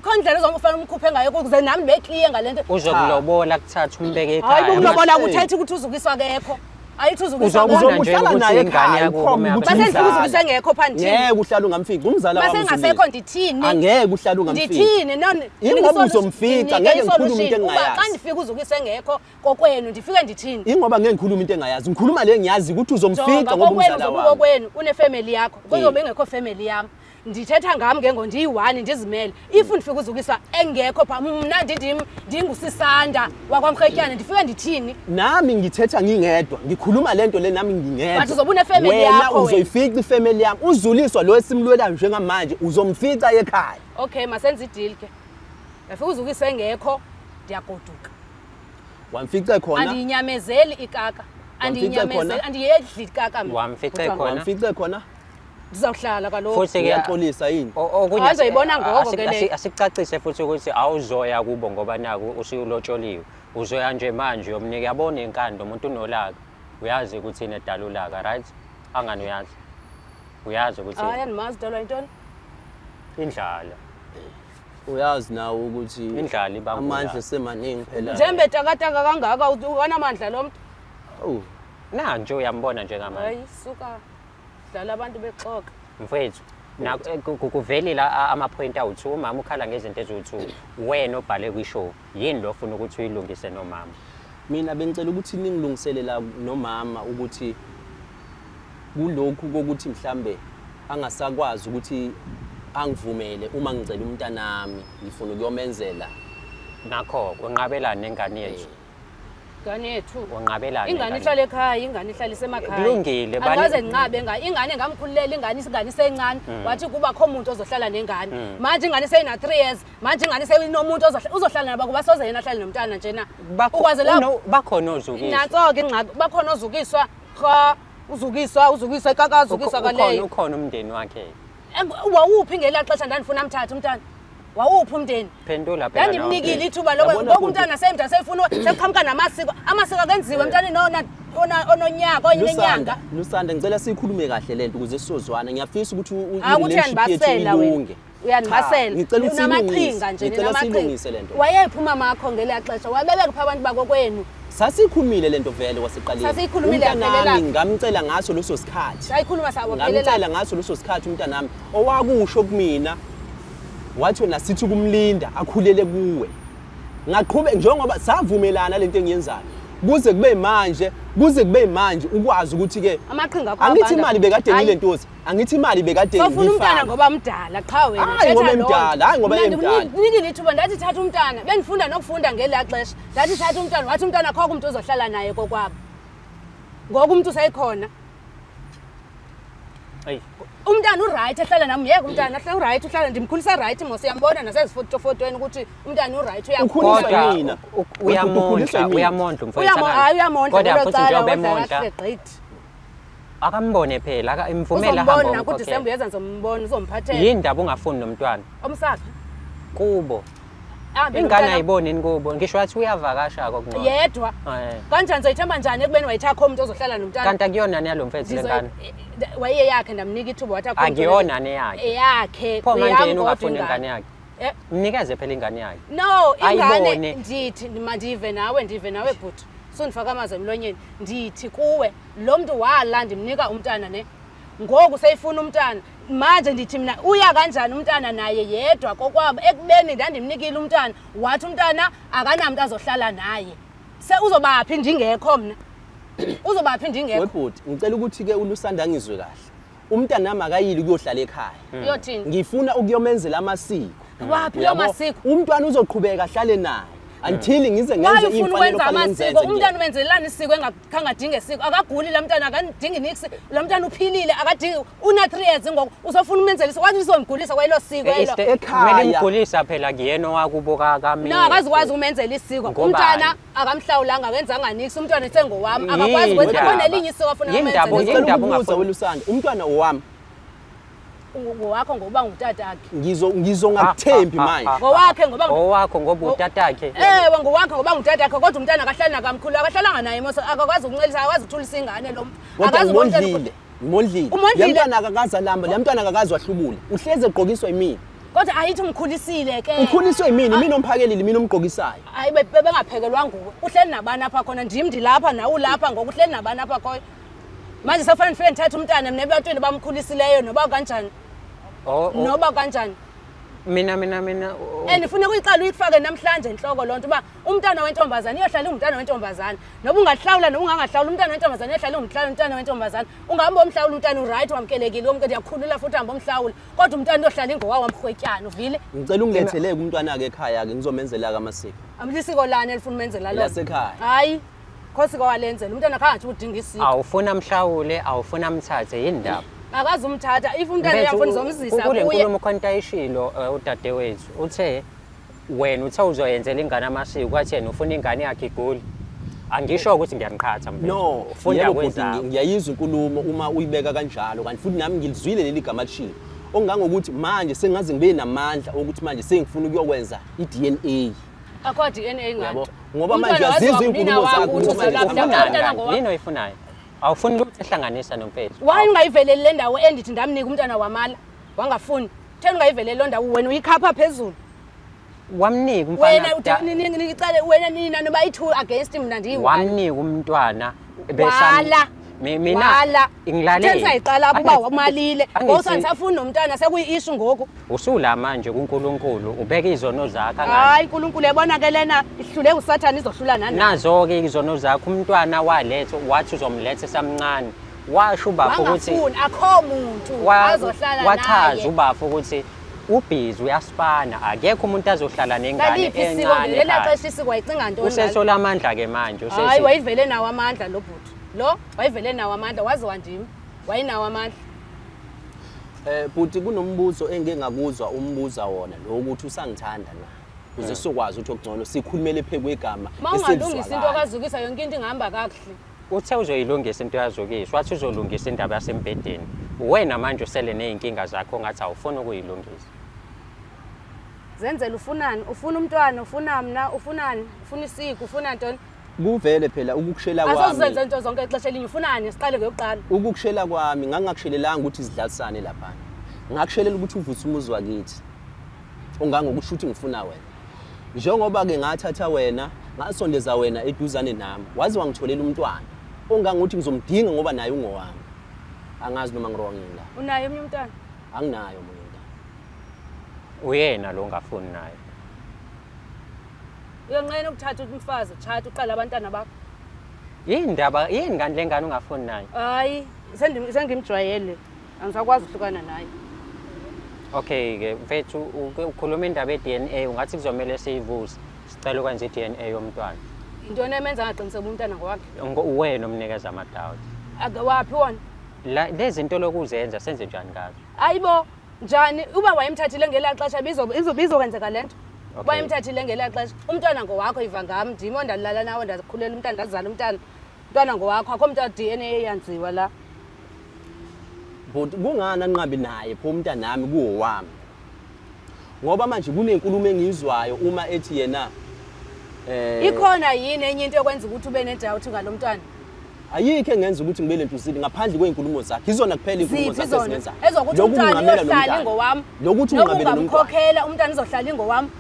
Khona indlela ozofanele umkhuphe ngayo ukuze nami bekliye ngale nto. Uzokulobola kuthatha umbeke Hayi ekhaya. ukulobola Ama- kuthetha ukuthi uzukiswa akekho. Ayithi uzukiswa Uzobona akekho. nje Uzobe uhlala ukuthi naye ingane ekhaya yakubo ukhombe uma ukuthi Base ndifika umzala. uzukiswa engekho pha ndithini? Ngeke uhlale ungamfiki umzala wami Mase uZuliswa. engasekho ndithini? Angeke uhlale ungamfiki. Ndithini? No, Ingoba uzomfica, ngeke ngikhulume into Uba engingayazi. xa ndifika uzukiswa engekho kokwenu ndifike ndithini? Ingoba ngeke ngikhulume into engayazi. Ngikhuluma le ngiyazi ukuthi uzomfica Jonga ngoba kokwenu umzala uzobe wami. ukokwenu unefemeli yakho kuzobe ingekho family yami. Ndithetha ngam ke ngo ndiyi-one ndizimele. If ndifika uzukiswa engekho pha mna ndindim ndingusisanda wakwamrhetyane ndifike ndithini? Nami ngithetha ngingedwa, ngikhuluma lento le nami ngingedwa. But uzobe une-family Wena yakho wena. uzoyifica ifamily yami. Uzuliswa lo esimlwelayo njengamanje uzomfica ekhaya. Okay, masenze i-deal ke. Ndafika uzukiswa engekho ndiyagoduka. Wamfice khona. Andiyinyamezeli ikaka. Andiyinyamezeli, khona? andiyedli ikaka mna. Wamfice Bhuti wam. khona? Wamfice khona. Ndizawuhlala kaloku. Futhi ke Uyaxolisa yini? Okunye Hayi, uzoyibona ngoko ke leyo. asicacise futhi ukuthi awuzoya kubo ngoba naku usulotsholile. Uzoya nje manje uyomnika yabona inkando umuntu unolaka. Uyazi ukuthi yini edala ulaka, right? Angani uyazi. Uyazi ukuthi Hayi andimazi udalwa yintoni? indlala. Uyazi nawe ukuthi Indlala ibanga amandla ulaka. semaningi phela. Njengoba etakataka kangaka ukanamandla lo mntu. Oh. Na nje uyambona njengamanje. Hayi suka dlala abantu bexoka. Mfethu, na kuvelile ama-point awu-2 umama ukhala ngezinto eziwu-2 wena obhale kwi-show yini lo ofuna ukuthi uyilungise nomama? Mina bengicela ukuthi ningilungisele la nomama ukuthi kulokhu kokuthi mhlambe angasakwazi ukuthi angivumele uma ngicela umntanami ngifuna ukuyomenzela. Nakho unqabelani nengane yethu. Ingane yethu. Unqabelani Ingane nengane ihlala ekhaya, ingane ihlala isemakhaya. Kulungile, bani- Angaze nginqabe ngayo. Ingane ngamkhululela ingane ingane isencane. Wathi kuba kho umuntu ozohlala nengane. Manje ingane seyina 3 years. Manje ingane seyinomuntu ozohlala nabo kuba soze yena ahlale nomntana njena. Ukwazi lapho Bakhona ozukiswa. Nanso-ke ingxaki bakhona ozukiswa cha uzukiswa uzukiswa ikaka azukiswa kaleyo. Ukhona umndeni wakhe. Wawuphi ngelaa xesha ndandifuna amthathe umntana? Wawuphi umndeni? Phendula phela. Ndandimnikile ithuba lokho Yabona ngoku bhuti. umntana semda sefuna sekuqhamuka namasiko. Amasiko akenziwe emntaneni ononyaka onye Lusanda, nenyanga. Lusanda ngicela siyikhulume kahle lento ukuze sizozwana. Ngiyafisa ukuthi Hayi ukuthi i-relationship yethu uyandibasela wena. ilunge. Uyandibasela. Cha, ngicela ukuthi Unamaqhinga silungise. nje Ngicela ninamaqhinga. silungise lento. Wayephi umamakho ngelaa xesha? Wabebekuphi abantu bakokwenu? Sasikhulumile lento vele kwasiqaleni. Sasiyikhulumile Umntanami yaphelela. ngamcela ngaso leso sikhathi. Sayikhuluma sawaphelela. Ngamcela ngaso leso sikhathi umntanami owakusho kumina wathi wena sithi kumlinda akhulele kuwe. Ngaqhube njengoba savumelana lento engiyenzayo. Kuze kube manje, kuze kube manje ukwazi ukuthi ke Amaqhinga akho angithi abanda. imali bekade Hayi. ngilentozi, angithi imali bekade Sofuna umntana ngiyifaka. ngoba mdala qha wena. Hayi ngoba thetha loo nto. emdala, hayi ngoba Mna emdala. ndikunikile ithuba ndathi thatha umntana, bendifunda nokufunda ngelaa xesha. Ndathi thatha umntana, wathi umntana akho umntu ozohlala naye kokwabo. Ngoku umntu useyikhona. Eyi. Umntana uright ehlala nami, yeke umntana ahlala uright uhlala ndimkhulisa right mos uyambona nasezifotofotweni ukuthi umntana uright uyakhula. Ukhuliswa Kodwa yimina. uyamondla, Ukhuliswa yimina. uyamondla umfowethu. Hayi uyamondla Kodwa kwelo futhi cala, njengoba wondla emondla kahle gqithi. akambone phela, imvumele ahambe Uzombona omkhokhele. kuDisemba uyeza ngizombona uzomphathela. Yini ndaba ungafuni nomntwana? Omsaphi? Kubo. Ahambe Ingane nomntana ayiboni yini kubo? Ngisho wathi uyavakasha kokungcono. Yedwa. Kanjani zoyithemba njani ekubeni wayethi akho umuntu ozohlala nomntana? Kanti akuyona neyalo mfethu lengane. Waye yakhe ndamnika ithuba wathi akho. Akuyona neyakhe. Eyakhe. Pho manje Uyami yena kodwa ungafuni ingane. ingane yakhe? Mnikeze phela ingane yakhe. No, ingane Ayibone. ndithi mandive nawe, ndive nawe bhuti. Sundifaka amazwi emlonyeni. Ndithi kuwe lo mntu wala ndimnika umntana ne. Ngoku seyifuna umntana. Manje ndithi mina uya kanjani umntana naye yedwa kokwabo ekubeni ndandimnikile umntana wathi umntana akanamntu azohlala naye. Se uzobaphi ndingekho mna? Uzobaphi ndingekho? Webhuti, ngicela ukuthi-ke uLusanda angizwe kahle. Umntanami akayile ukuyohlala ekhaya. Uyothini? Ngifuna ukuyomenzela amasiko. Waphi loo Uyabo? masiko? Umntwana uzoqhubeka ahlale naye until ngize Why ngenze ufuna iy'mfanelo ukwenza okufanele amasiko? ngizenze Umntwana kuyena. umenzelani isiko engakhange adinge isiko? Akaguli la mntwana akadingi niks. Lo mntwana uphilile akadingi una 3 years ngoku usofuna umenzela isiko. Wathi uzomgulisa kwelo siko elo. Ekhaya. Kumele imgulisa phela kuyena owakubo kaMia. No akazikwazi umenzela isiko. Ngobani? Umntwana akamhlawulanga akenzanga niks. Umntwana usengowami akakwazi Yini ukwenza ndaba? khona elinye isiko afuna Yini ndaba? umenzela. Ngicela Indaba ukubuza ungafuni- weLusanda, umntwana owami Ngowakho ngoba ngutatakhe. ngizongakuthembi manje. Ngowakhe ngoba Owakho ngoba utatakhe. Ewe ngowakhe ngoba ngutatakhe kodwa umntana akahlali nakamkhulu akahlalanga naye mos akakwazi ukuncelisa akakwazi ukuthulisa ingane lo mntu. Kodwa Akazi ukubona umntana- ngimondlile, ngimondlile. Umondlile? Le mntwana akakaze alamba, le mntwana akakaze wahlubula. Uhlezi egqokiswa yimina. Kodwa ayithi umkhulisile ke. Ukhuliswe yimina, imina omphakelile, imina omgqokisayo. Hayi bebengaphekelwa nguwe. Uhleli nabani apha khona ndim ndilapha nawe ulapha ngoku uhleli nabani apha khoyo. Manje sekufanele ndifike ndithathe umntana mna ebantwini bamkhulisileyo noba kanjani. Oh, oh. Noba kanjani. Mina mina mina oh, And funeka uyiqale uyifake namhlanje enhloko loo nto uba umntana wentombazana iyohlala ingumntana wentombazana. Noba ungahlawula noba ungangahlawula umntana wentombazana iyohlala ingumntana wentombazana. Ungahamba omhlawula umntana uright wamkelekile wonke ndiyakhulula futhi hamba omhlawula. Kodwa umntana uyohlala ingowawo wamrhwetyana uvile. Ngicela ungilethele-ke umntwana-ke ekhaya-ke ngizomenzela-ke amasiko. Lisiko lani elifuna umenzela lona? Elasekhaya. Hayi. Khosi kwalenzela umntana khangathi udinga isiko. Awufuna mhlawule, awufuna mthathe yini ndaba? Akazi umthatha if umntana Mfethu, uyafuna uzomzisa kule kuye. nkulumo khona into ayishilo udadewethu uthe wena uthe uzoyenzela ingane amasiko kwathi yena ufuna ingane yakhe igule. Angisho ukuthi ngiyamqhatha mfethu. No, Funda yebo bhuti, kwezakho. ngiyayizwa inkulumo uma uyibeka kanjalo kanti futhi nami ngilizwile leli gama lishilo. Okungangokuthi manje sengaze ngibe namandla okuthi manje sengifuna ukuyokwenza i-DNA. Akho DNA Yabo. nganto. Ngoba manje Umntwana uyazizwa waziwa iy'nkulumo ngunina zakho wakho ukuthi ukuthi manje uzalaphi, ufunani umntwana Ufunani? ngowakho. Yini oyifunayo? Awufuni lutho ehlanganisa nomfethu. Why ungayiveleli le ndawo endithi ndamnika umntwana wamala wangafuni? Theni ungayiveleli loo ndawo wena uyikhapha phezulu. Wamnika umfana. Wena nicale wena nina noba i-two against mna ndiyi-one. Wamnika umntwana Wala. Mina Wala. ngilalele. Theni sayiqala apha uba umalile. Angithi- Ngoku andisafuni nomntana sekuyi-issue ngoku. Usula manje kuNkulunkulu ubeka izono zakhe angazi. Hayi uNkulunkulu yabona ke lena ihlule uSathane izohlula nani. Nazo-ke izono zakhe umntwana waletha wathi uzomletha esamncane. Washo ubafo ukuthi Wangafuni akho muntu azohlala wachaza naye. ubafo ukuthi ubhizi uyaspana akekho umuntu azohlala nengane Laliphi isiko encane lela ekhaya. xesha isiko wayicinga ntoni? ngalo? Usethola amandla-ke manje Hayi usethi wayivele nawo amandla lo bhuti. Lo wayivele nawo amandla waziwa ndim. Wayinawo amandla. Bhuti kunombuzo engike ngakuzwa umbuza wona lo ukuthi usangithanda na ukuze sizokwazi ukuthi okungcono sikhulumele phezu kwegama Uma ungalungisa into eselizwakala. kaZukisa yonke into ingahamba kakuhle. Uthe uzoyilungisa into yaZukisa, wathi uzolungisa indaba yasembhedeni. Wena manje usele ney'nkinga zakho ongathi awufuni ukuyilungisa. Zenzela ufunani? Ufuna umntwana, ufuna mna, ufunani? Ufuna isiko, ufuna ntoni? Kuvele phela ukukushela Asozenze kwami. into zonke ixesha elinye ufunani? Siqale ngeyokuqala. Ukukushela kwami ngangingakushelelanga ukuthi sidlalisane laphana. Ngakushelela ukuthi uvuse umuzi wakithi. Ongangokusho ukuthi ngifuna wena. Njengoba-ke ngathatha wena ngasondeza wena eduzane nami waze wangitholela umntwana ongangokuthi ngizomdinga ngoba naye ungowami. Angazi noma ngi-wrong yini la. Unaye omunye umntwana? Anginayo omunye umntwana. Uyena lo ongafuni naye. Uyanqena ukuthatha umfazi utshate uqale abantwana bakho. Yini ndaba yini kanti le ngane ungafuni naye? Hayi, sengimjwayele. Angisakwazi ukuhlukana naye. Okay ke mfethu ukhuluma indaba ye-DNA ungathi kuzomele siyivuse. Sicela ukwenza i-DNA yomntwana. Intoni emenza angaqiniseki umntwana ngowakhe? Uwena omnikeza ama-doubt. Waphi wona? La lezi zinto lokuzenza senze njani ngazo? Hayibo, njani? Uba wayemthathile ngelaa xesha bizokwenzeka le nto. Okay. Wayemthathile ngelaa xesha. Umntwana ngowakho iva ngam, ndim ondalala nawe ndakhulela umntana ndazala umntana. Umntwana ngowakho, akho mntu DNA eyanziwa la. Bhuti kungani anqabi naye pho umntanami kuwowami? Ngoba manje kunenkulumo engiyizwayo uma ethi yena Ikhona yini enye into ekwenza ukuthi ube nedoubt ngalo mntwana? Ayikho engenza ukuthi ngibe lentuzile ngaphandle kwey'nkulumo zakhe. Izona kuphela iy'nkulumo Ziphi zakhe zona? ezingenzayo. Ezokuthi Lokhu umntwana kunqamela uyohlala nomntana. ingowami. Lokuthi Noba unqabele nomntwana. ungamkhokhela umntwana uzohlala ingowami.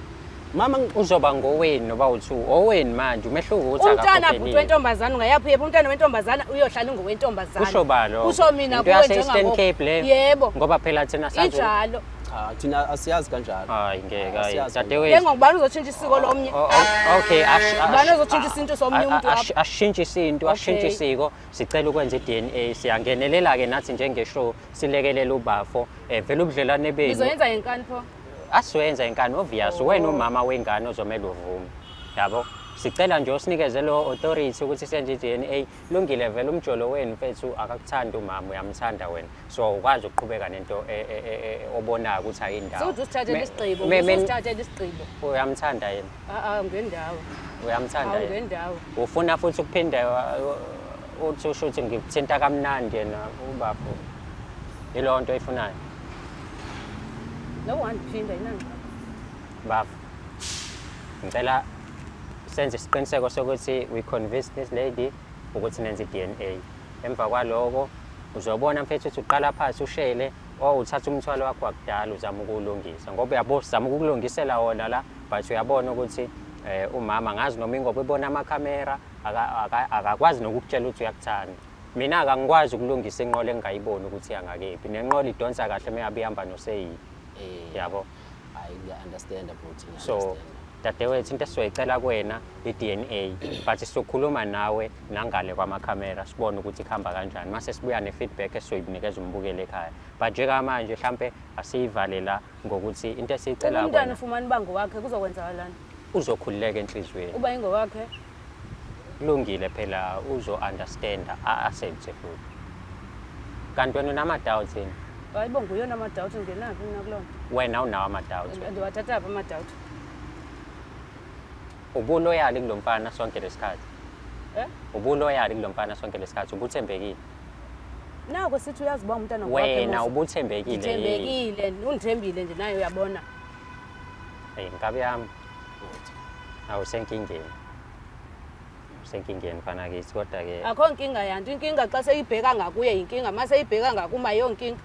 Mama Uzoba ngowenu noba u-two, owenu manje, umehluko ukuthi Umntana bhuti akakhokhelile. wentombazana ungayaphi uyephi umntana wentombazana uyohlala ungowentombazana. Kusho ba lokho? Kusho mina Into kuwe yase-Eastern njengangoku. Cape leyo. Yebo. Ngoba phela thina sazi. Injalo. Cha, thina asiyazi kanjalo. Hayi ngeke, hayi Asiyazi dadewethu. Ke ngokubani uzotshintsha isiko lomnye? Oh, oh, okay, Ubani ozotshintsha isintu somnye umuntu apha? Ashintshe isintu, ashintshe Okay. isiko, sicela ukwenza i-DNA, siyangenelela-ke nathi njenge-show, silekelele ubafo. Vele ubudlelwane benu. Nizoyenza ngenkani pho? Asiwenza inkani obvious, wena umama wengane ozomele uvume. Yabo? Sicela nje usinikeze lo authority ukuthi senze i-DNA. Lungile vele umjolo wenu mfethu akakuthandi umama, uyamthanda wena. So awukwazi ukuqhubeka nento obonayo ukuthi ayindawo. Suthi usithathele isigqibo, usithathele isigqibo. Uyamthanda yena? Ah ah, ngendawo. Uyamthanda yena? Awungendawo. Ufuna futhi ukuphinde uthi usho ukuthi ngikuthinta kamnandi yena ubafo. Yileyo nto oyifunayo. Noba ungandiphinda ayinangxaki. Bafo. Ngicela senze isiqiniseko sokuthi we convince this lady ukuthi nenze i-DNA. Emva kwaloko uzobona mfethu ukuthi uqala phansi ushele or uthatha umthwalo wakho wakudala uzama ukuwulungisa ngoba uyabo sizama ukukulungisela wona la but uyabona ukuthi umama ngazi noma ingoba ubona amakhamera akakwazi nokukutshela ukuthi uyakuthanda. Mina akangikwazi ukulungisa inqola engingayiboni ukuthi iyangakephi. Nenqola idonsa kahle uma yabe ihamba noseyili. Yabo. Hayi ngiya-understand bhuti, So ngiya-understand. dadewethu into esizoyicela kuwena i-DNA but sizokhuluma nawe nangale kwamakhamera sibone ukuthi kuhamba kanjani mase sibuya ne-feedback esizoyinikeza umbukeli ekhaya but njengamanje mhlampe asiyivale la ngokuthi into esiyicela Umntwana kuwena ufumana uba ngowakhe kuzokwenzakalani? uzokhululeka enhliziyweni. Uba ingowakhe? Kulungile phela uzo-understanda a-accept futhi. Kanti wena unama-doubts yini? Hayi bo nguyona ama-doubt ngingenaphi mina kulona. Wena unawo ama-doubts wena. Ndiwathatha phi ama-doubt? Ubuloyali kulo mfana sonke lesikhathi. Eh? Ubuloyali kulo mfana sonke lesikhathi, ubuthembekile. Nako sithi uyazi uba umntana ngowakhe Wena Musa. ubuthembekile yini? Ngithembekile, undithembile nje naye uyabona. Hey, nkabi yami. Awusenkingeni. Usenkingeni mfana kithi kodwa ke Akho nkinga yanto, inkinga xa seyibheka ngakuye yinkinga, uma seyibheka ngakuma yiyo nkinga.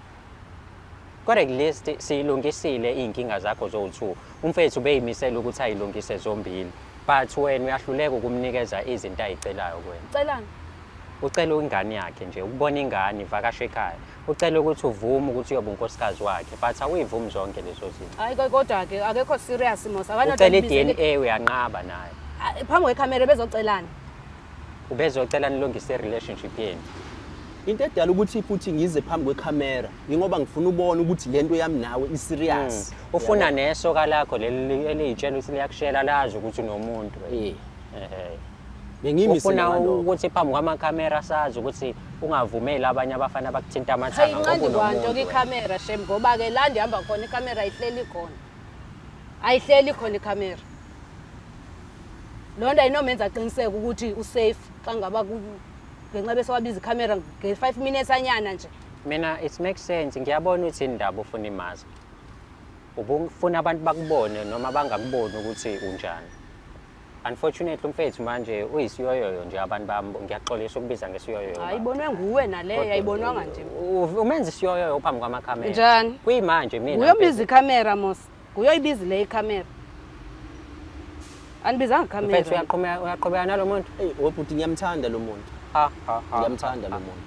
Kodwa at least siyilungisile iy'nkinga zakho zowu-two. Umfethu ubeyimisele ukuthi ayilungise zombili. But wena uyahluleka ukumnikeza izinto ayicelayo kuwena. Ucelani? Ucela ingane yakhe nje, ukubona ingane ivakashe ekhaya. Ucela ukuthi uvume ukuthi uyoba unkosikazi wakhe, but awuyivumi zonke lezo zinto. Hayi kodwa ke akekho serious mos. Akanoda Ucela ndibizele- i-DNA uyanqaba naye. Ah, phambi kwekhamera bezocelana. Ubezocela nilungise i-relationship yenu. Into edala ukuthi futhi ngize phambi kwekhamera ingoba ngifuna ubona ukuthi lento yami nawe i-serious. Ufuna nesoka lakho leli eliyitshela ukuthi liyakushela lazi ukuthi unomuntu. Ehhe. Bengiyimisele Ufuna ngalokho. ukuthi phambi kwamakhamera sazi ukuthi ungavumeli abanye abafana bakuthinta amathanga Hayi ngoba inqandi kwanto unomuntu. ke ikhamera shem ngoba ke la ndihamba khona ikhamera ayihleli khona. Ayihleli khona ikhamera. Loo nto ayinomenza aqiniseke ukuthi usafe xa ngaba ngenxa bese wabiza ikhamera nge-5 minutes anyana nje. Mina it makes sense, ngiyabona ukuthi indaba ufuna imask. Ubufuna abantu bakubone noma bangakuboni ukuthi unjani. Unfortunately umfethu manje uyisiyoyoyo nje abantu bami, ngiyaxolisa ukubiza ngesiyoyoyo. Hayi ibonwe nguwe naleyo, Kodwa ayibonwanga nje. Umenza isiyoyoyo phambi kwamakhamera. Njani? Kuyimanje mina. Nguye obiza ikhamera mos. Nguye oyibiza le ikhamera. Anibizanga ikhamera. Mfethu uyaqhubeka nalo muntu? Hey, webhuti ngiyamthanda lo muntu. Ha, ha, ha. Ngiyamthanda lo muntu.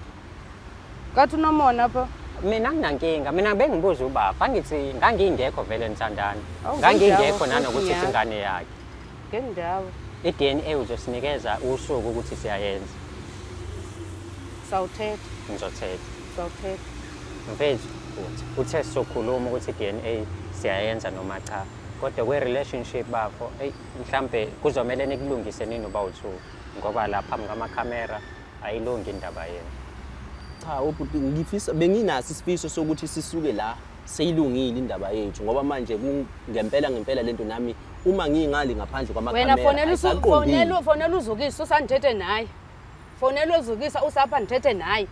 Kathi unomona pho? Mina nginankinga, mina bengibuza ubaba, angithi ngangingekho vele nithandana. Awu, Ngangingekho ngendawo nanokuthi futhi uthi ingane yakhe. Ngendawo. I-DNA uzosinikeza usuku ukuthi siyayenza. Sawuthetha. Ngizothetha. Sawuthetha. Mfethu, uthe sizokhuluma ukuthi i-DNA siyayenza noma cha. Kodwa kwe-relationship bafo, eyi mhlambe kuzomele nikulungise nini uba u-two ngoba la phambi kwamakhamera ayilungi indaba yenu. Cha, ubhuti ngifisa benginaso isifiso sokuthi sisuke la seyilungile indaba yethu ngoba manje ngempela ngempela lento nami uma ngingali ngaphandle kwamakhamera. Wena fonela uZukisa usandithethe naye. Fonela uZukisa usapha ndithethe naye.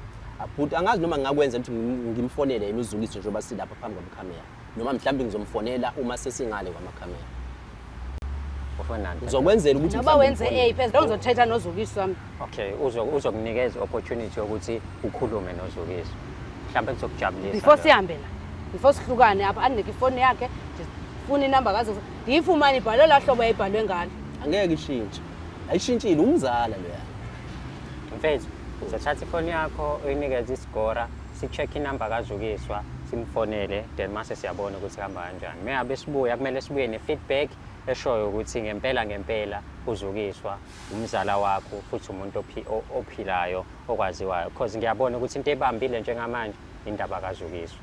Bhuti angazi noma ngingakwenza ukuthi ngimfonele yena uZukisa njengoba silapha phambi kwamakhamera noma mhlawumbe ngizomfonela uma sesingale kwamakhamera. Ufonani? Ngizokwenzela ukuthi Noba mhlawumbe wenze ngimfonele. A phezulu ngizothetha noZukisa wami. Okay, uzokunikeza i-opportunity yokuthi ukhulume noZukisa. Mhlawumbe kuzokujabulisa. Before lokho. sihambe la. Before sihlukane apha andinike ifoni yakhe. Funa inamba kaZukiswa. Ndiyifumane ibhalwe laa hlobo yayibhalwe ngalo. Angeke ishintshe. Ayishintshile umzala loya. Mfethu, uzothatha ifoni yakho uyinikeze isigora, si-check inamba kaZukiswa, simfonele then mase siyabona ukuthi kuhamba kanjani. Mengabe sibuya kumele sibuye ne-feedback eshoyo ukuthi ngempela ngempela uZukiswa umzala wakho futhi umuntu ophilayo okwaziwayo because ngiyabona ukuthi into ebambile njengamanje indaba kaZukiswa.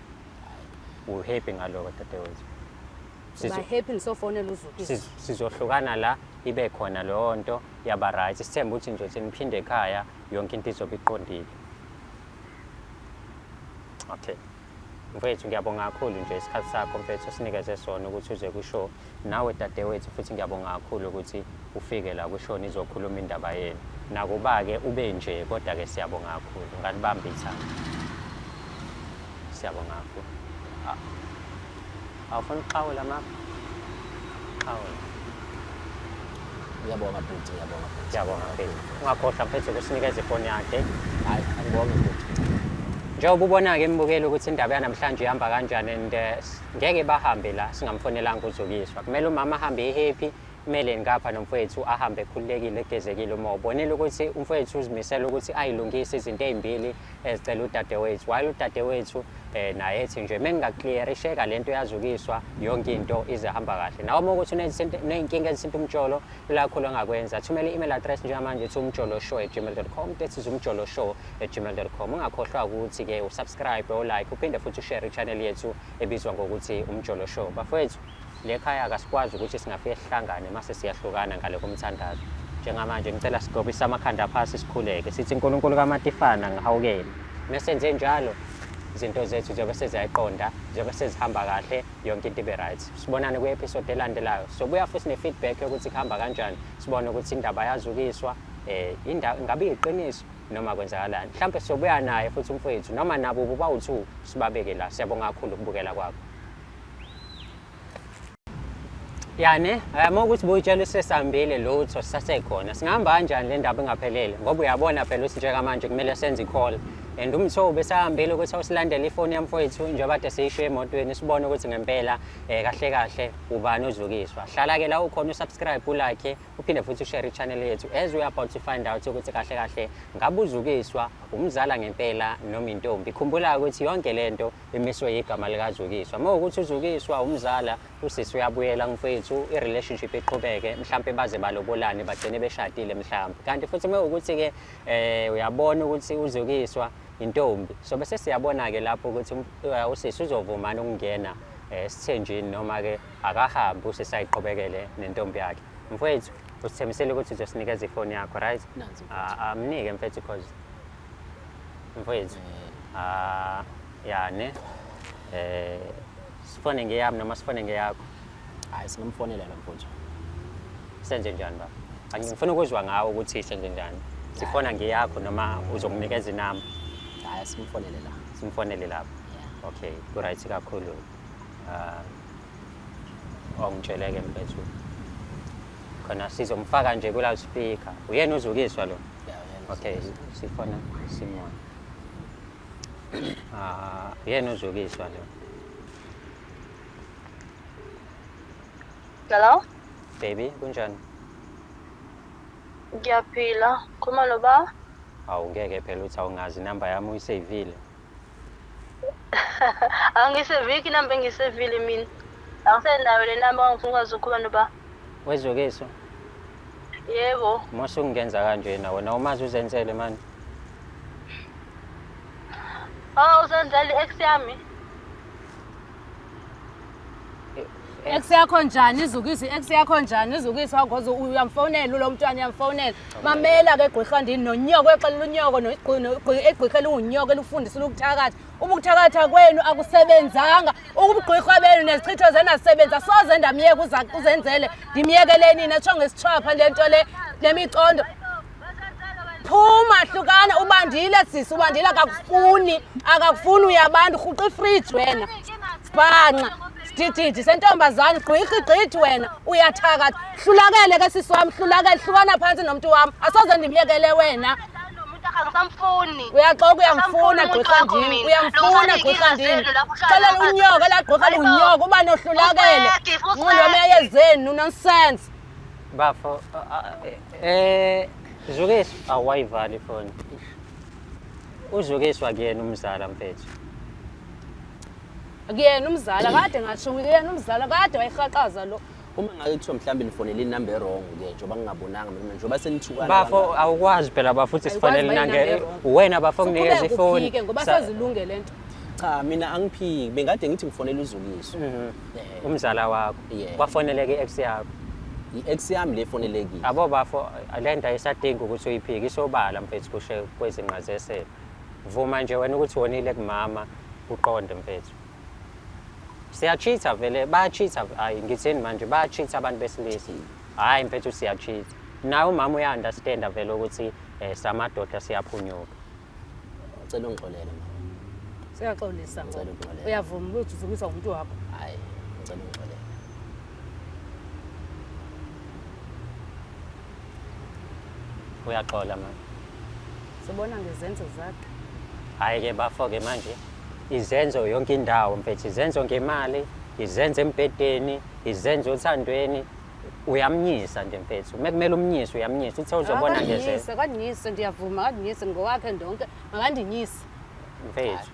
U-happy ngaloko dadewethu? Ba happy ngisofonela uZukiswa. Sizohlukana la ibe khona leyo nto yaba right. Sithembe ukuthi nizothi niphinde ekhaya yonke into izobe iqondile. Okay. Mfethu ngiyabonga kakhulu nje isikhathi sakho mfethu osinikeze sona ukuthi uze kwishow. Nawe dadewethu futhi ngiyabonga kakhulu ukuthi ufike la kwishow nizokhuluma indaba yenu. Nakuba-ke ube nje kodwa-ke siyabonga kakhulu. Ngalibamba ithanga. Siyabonga kakhulu. Awufuni ukuxhawula mama? Xhawula. Ngiyabonga bhuti, ngiyabonga bhuti. Ngiyabonga mfethu. Ungakhohlwa mfethu ukusinikeza ifoni yakhe. Hayi, angibonge bhuti. Njengoba ubona-ke mbukeli ukuthi indaba yanamhlanje ihamba kanjani and ngeke bahambe la singamfonelanga uZukiswa. Kumele umama ahambe ehappy, kumele ngapha nomfowethu ahambe ekhululekile egezekile uma ubonile ukuthi umfowethu uzimisele ukuthi ayilungise izinto ey'mbili ezicela udadewethu. While udadewethu naye ethi nje mengingaclearisheka lento yazukiswa yonke into ize hamba kahle. Nawe uma ukuthi uney'nkinga ezithinta umjolo ulakhulu angakwenza, thumela i-email address njengamanje ethi umjoloshow@gmail.com, that is umjoloshow@gmail.com. Ungakhohlwa ukuthi-ke usubscribe, ulike, uphinde futhi ushare i-channel yethu ebizwa ngokuthi Umjolo Show. Bafowethu, le khaya akasikwazi ukuthi singafike sihlangane mase siyahlukana ngale komthandazo. Njengamanje ngicela sigobise amakhanda phasi sikhuleke sithi uNkulunkulu kaMatifana ngihawukele. Mesenze njalo izinto zethu ziyobe seziyayiqonda, ziyobe sezihamba kahle, yonke into ibe right. Sibonane kwi-episode elandelayo. Sobuya futhi ne-feedback yokuthi kuhamba kanjani, sibone ukuthi indaba yazukiswa indaba ingabe iyiqiniso noma kwenzakalani. Mhlampe sobuya naye futhi umfowethu noma nabo bobawu-2 sibabeke la. Siyabonga kakhulu ukubukela kwakho. Yani, uma ukuthi buyitshela usesambile lutho sisasekhona. Singahamba kanjani le ndaba ingaphelele? Ngoba uyabona phela ukuthi njengamanje kumele senze i-call. And umtho ubesahambile ukuthi awusilandele ifoni yamfowethu njengoba kade siyishiye emotweni sibone ukuthi ngempela kahle kahle ubani ozukiswa. Hlala-ke la ukhona usubscribe, ulike, uphinde futhi ushare i-channel yethu as we are about to find out ukuthi kahle kahle ngabe uzukiswa umzala ngempela noma intombi. Khumbula ukuthi yonke lento imiswe igama likaZukiswa. Uma ukuthi uZukiswa umzala, usisi uyabuyela mfethu, i-relationship iqhubeke, mhlampe baze balobolane bagcine beshadile mhlampe. Kanti futhi uma ukuthi-ke uyabona ukuthi uZukiswa intombi, so bese siyabona-ke lapho ukuthi usisi uzovumana ukungena esithenjini noma-ke akahambi usisi ayiqhubekele nentombi yakhe. Mfethu, usithembisile ukuthi uzosinikeza ifoni yakho, right? Nansi mfethu. Amnike mfethu cause mfethu. Yani sifone ngeyami noma sifone ngeyakho? Hayi, singamfonela la mfowethu. Senze njani baba? Angifuni ukuzwa ngawe ukuthi senze njani. Sifona ngeyakho noma uzokunikeza inamba? Hayi, simfonele la. Simfonele lapho. Okay, ku right kakhulu. Ongitsheleke mfethu. Khona sizomfaka nje ku loudspeaker. Uyena uZukiswa lo? Yeah, uyena. Okay, sifona Simon. Uyena uZukiswa lo. Hello? Baby, kunjani? Ngiyaphila. Khuluma noba? Awu ngeke phela uthi awungazi inamba yami uyisavile. Angiseviki inamba engisevile mina. Angisenayo le namba ngifuna ukwazi ukukhuluma noba. WeZukiswa? Yebo. Musa ukungenza kanjena wena umazi uzenzele manje. Oh, uzenzele ex yami. Ex yakho njani iZukiswa? Ex yakho njani iZukiswa? Ngoze uyamfonela lo mntwana uyamfonela. Mamela ke gqirha ndini nonyoko exelela unyoko egqirha unyoko elufundisa ukuthakatha. Ubukuthakatha kwenu akusebenzanga. Ubugqirha benu nezichitho zenu azisebenza. Soze ndamyeka uzenzele. Ndimyekele nina tsho ngesithwapha le nto le lemicondo. Phuma hlukana ubandile sisi ubandile akakufuni akakufuni uyabantu rhuqa ifridge wena. Sibhanxa sidididi sentombazane gqirha igqithi wena uyathakatha. Hlulakele ke sisi wami hlulakele hlukana phansi nomuntu wami asoze ndimyekele wena. Lo muntu akangisamfuni. Angisamfuni. Uyaxoka uyamfuna Angisamfuni umuntu gqirha wakho ndini. mina. Uyamfuna Lungisani gqirha iy'nkinga ndini. zenu lapho uhlala Xelela phansi. unyoka laa gqirha Hayibo. lunyoka uba nohlulakele. Useki, useki. Nqondo yezenu nonsense. Bafo, Zukiswa, awayivali ifoni. Uzukiswa kuyena umzala mfethu. Kuyena umzala kade ngasho kuyena umzala kade wayihaqaza lo. Uma ngake kuthiwa mhlawumbe nifonele inamba e-wrong ke njengoba ngingabonanga mina njengoba senithukana Bafo kangaka. awukwazi phela bafo ukuthi Ayikwazi sifonele uba nange inamba e-wrong. wena bafo nginikeza Suqhubeka ifoni. uphike ngoba sezilunge lento. Cha mina angiphiki bengade ngithi ngifonele uZukiswa. Umzala wakho. Yeah. Kwafoneleka i-ex yakho. I-ex yami le fonelekile. Abo bafo le nto ayisadingi ukuthi uyiphike isobala mfethu kushe kwezinqa zesele. Vuma nje wena ukuthi wonile kumama uqonde mfethu. Siyachitha vele bayachitha hayi ngithini manje bayachitha abantu besilisa. Hayi mfethu siyachitha. Naye umama uya-understanda vele ukuthi samadoda siyaphunyuka. Ngicela ungixolele mama. Siyaxolisa ngoba. Ngicela ukuxolela. Uyavuma ukuthi uzukiswa umuntu wakho. Hayi ngicela ungixolele. Uyaxola mama. Sibona ngezenzo zakhe. Hhayi ke bafo-ke manje izenzo yonke indawo mfethu izenzo ngemali izenzo embhedeni izenzo othandweni uyamnyisa nje mfethu uma kumele umnyise uyamnyisa uthe uzobona ngezenzo Akandinyise, akandinyise ndiyavuma akandinyise ngowakhe ndonke makandinyise. mfethu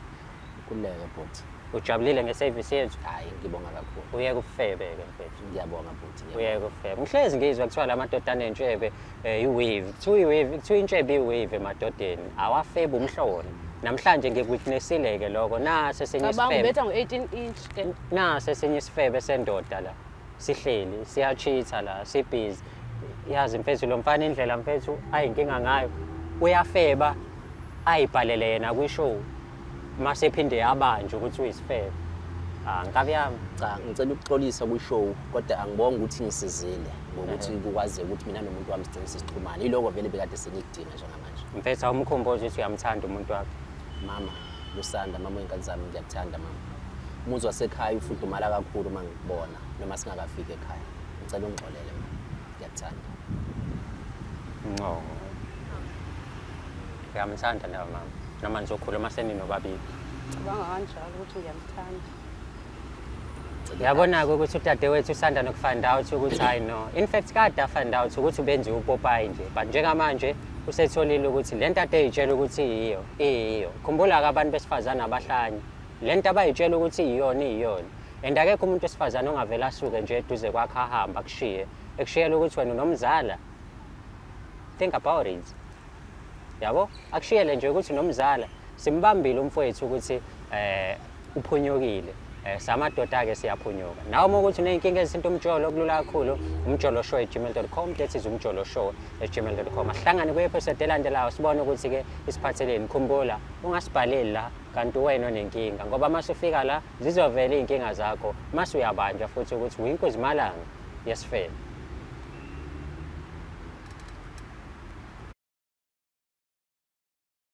Khululeke bhuti. ujabulile ngesevisi yethu Hayi ngibonga kakhulu. uyeke ufebe-ke mfethu Ngiyabonga bhuti. ngiyabonga. uyeke ufebe ngihlezi ngizwa kuthiwa la madoda anentshebe i-wave kuthiwa i-wave kuthiwa intshebe i-wave emadodeni awafebi umhlolo namhlanje ngikuwitnessile-ke lokho nasi esinye Cabanga isifebe ubetha ngo-18 inch ke. nasi esinye isifebe sendoda la sihleli siyachitha la sibhizi yazi mfethu lo mfana indlela mfethu ayinkinga ngayo uyafeba ayibhalele yena kwi-show mase ephinde yabanjwa ukuthi uyisifebe ah nkabi yami Cha ngicela ukuxolisa kwi-show kodwa angibongi ukuthi ngisizile ngokuthi kukwazeke ukuthi mina nomuntu wami sigcine sisixhumana. Iloko vele bekade sengikudinga njengamanje. mfethu awumkhumbuze ukuthi uyamthanda umuntu wakho Mama Lusanda, mama wey'ngane zami ngiyakuthanda mama. Umuzi wasekhaya ufudumala kakhulu uma ngikubona noma singakafiki ekhaya. Ngicela ungixolele mama. Ngiyakuthanda. no uyamthanda nawe mama noma nizokhuluma seninobabili Cabanga kanjalo ukuthi ngiyamthanda. Uyabona-ke ukuthi udadewethu usanda nokufind out ukuthi hayi no in fact kade afind out ukuthi ubenziwe upopayi nje but njengamanje usetholile ukuthi le nto ade ey'tshela ukuthi iyiyo iyiyo khumbula-ke abantu besifazane abahlanye le nto abayitshela ukuthi iyiyona iyiyona and akekho umuntu wesifazane ongavele asuke nje eduze kwakhe ahambe akushiye ekushiyela ukuthi wena unomzala think about it yabo akushiyele nje ukuthi nomzala simbambile umfowethu ukuthi uphunyukile samadoda ke siyaphunyuka nawe uma ukuthi uney'nkinga ezisinto umjolo kulula kakhulu umjoloshow@gmail.com that is umjoloshow@gmail.com asihlangane kwi-episode elandelayo sibone ukuthi-ke isiphatheleni khumbula ungasibhaleli la kanti wena onenkinga ngoba uma sufika la zizovela iy'nkinga zakho mase uyabanjwa futhi ukuthi uyinkuzimalanga yesifebe.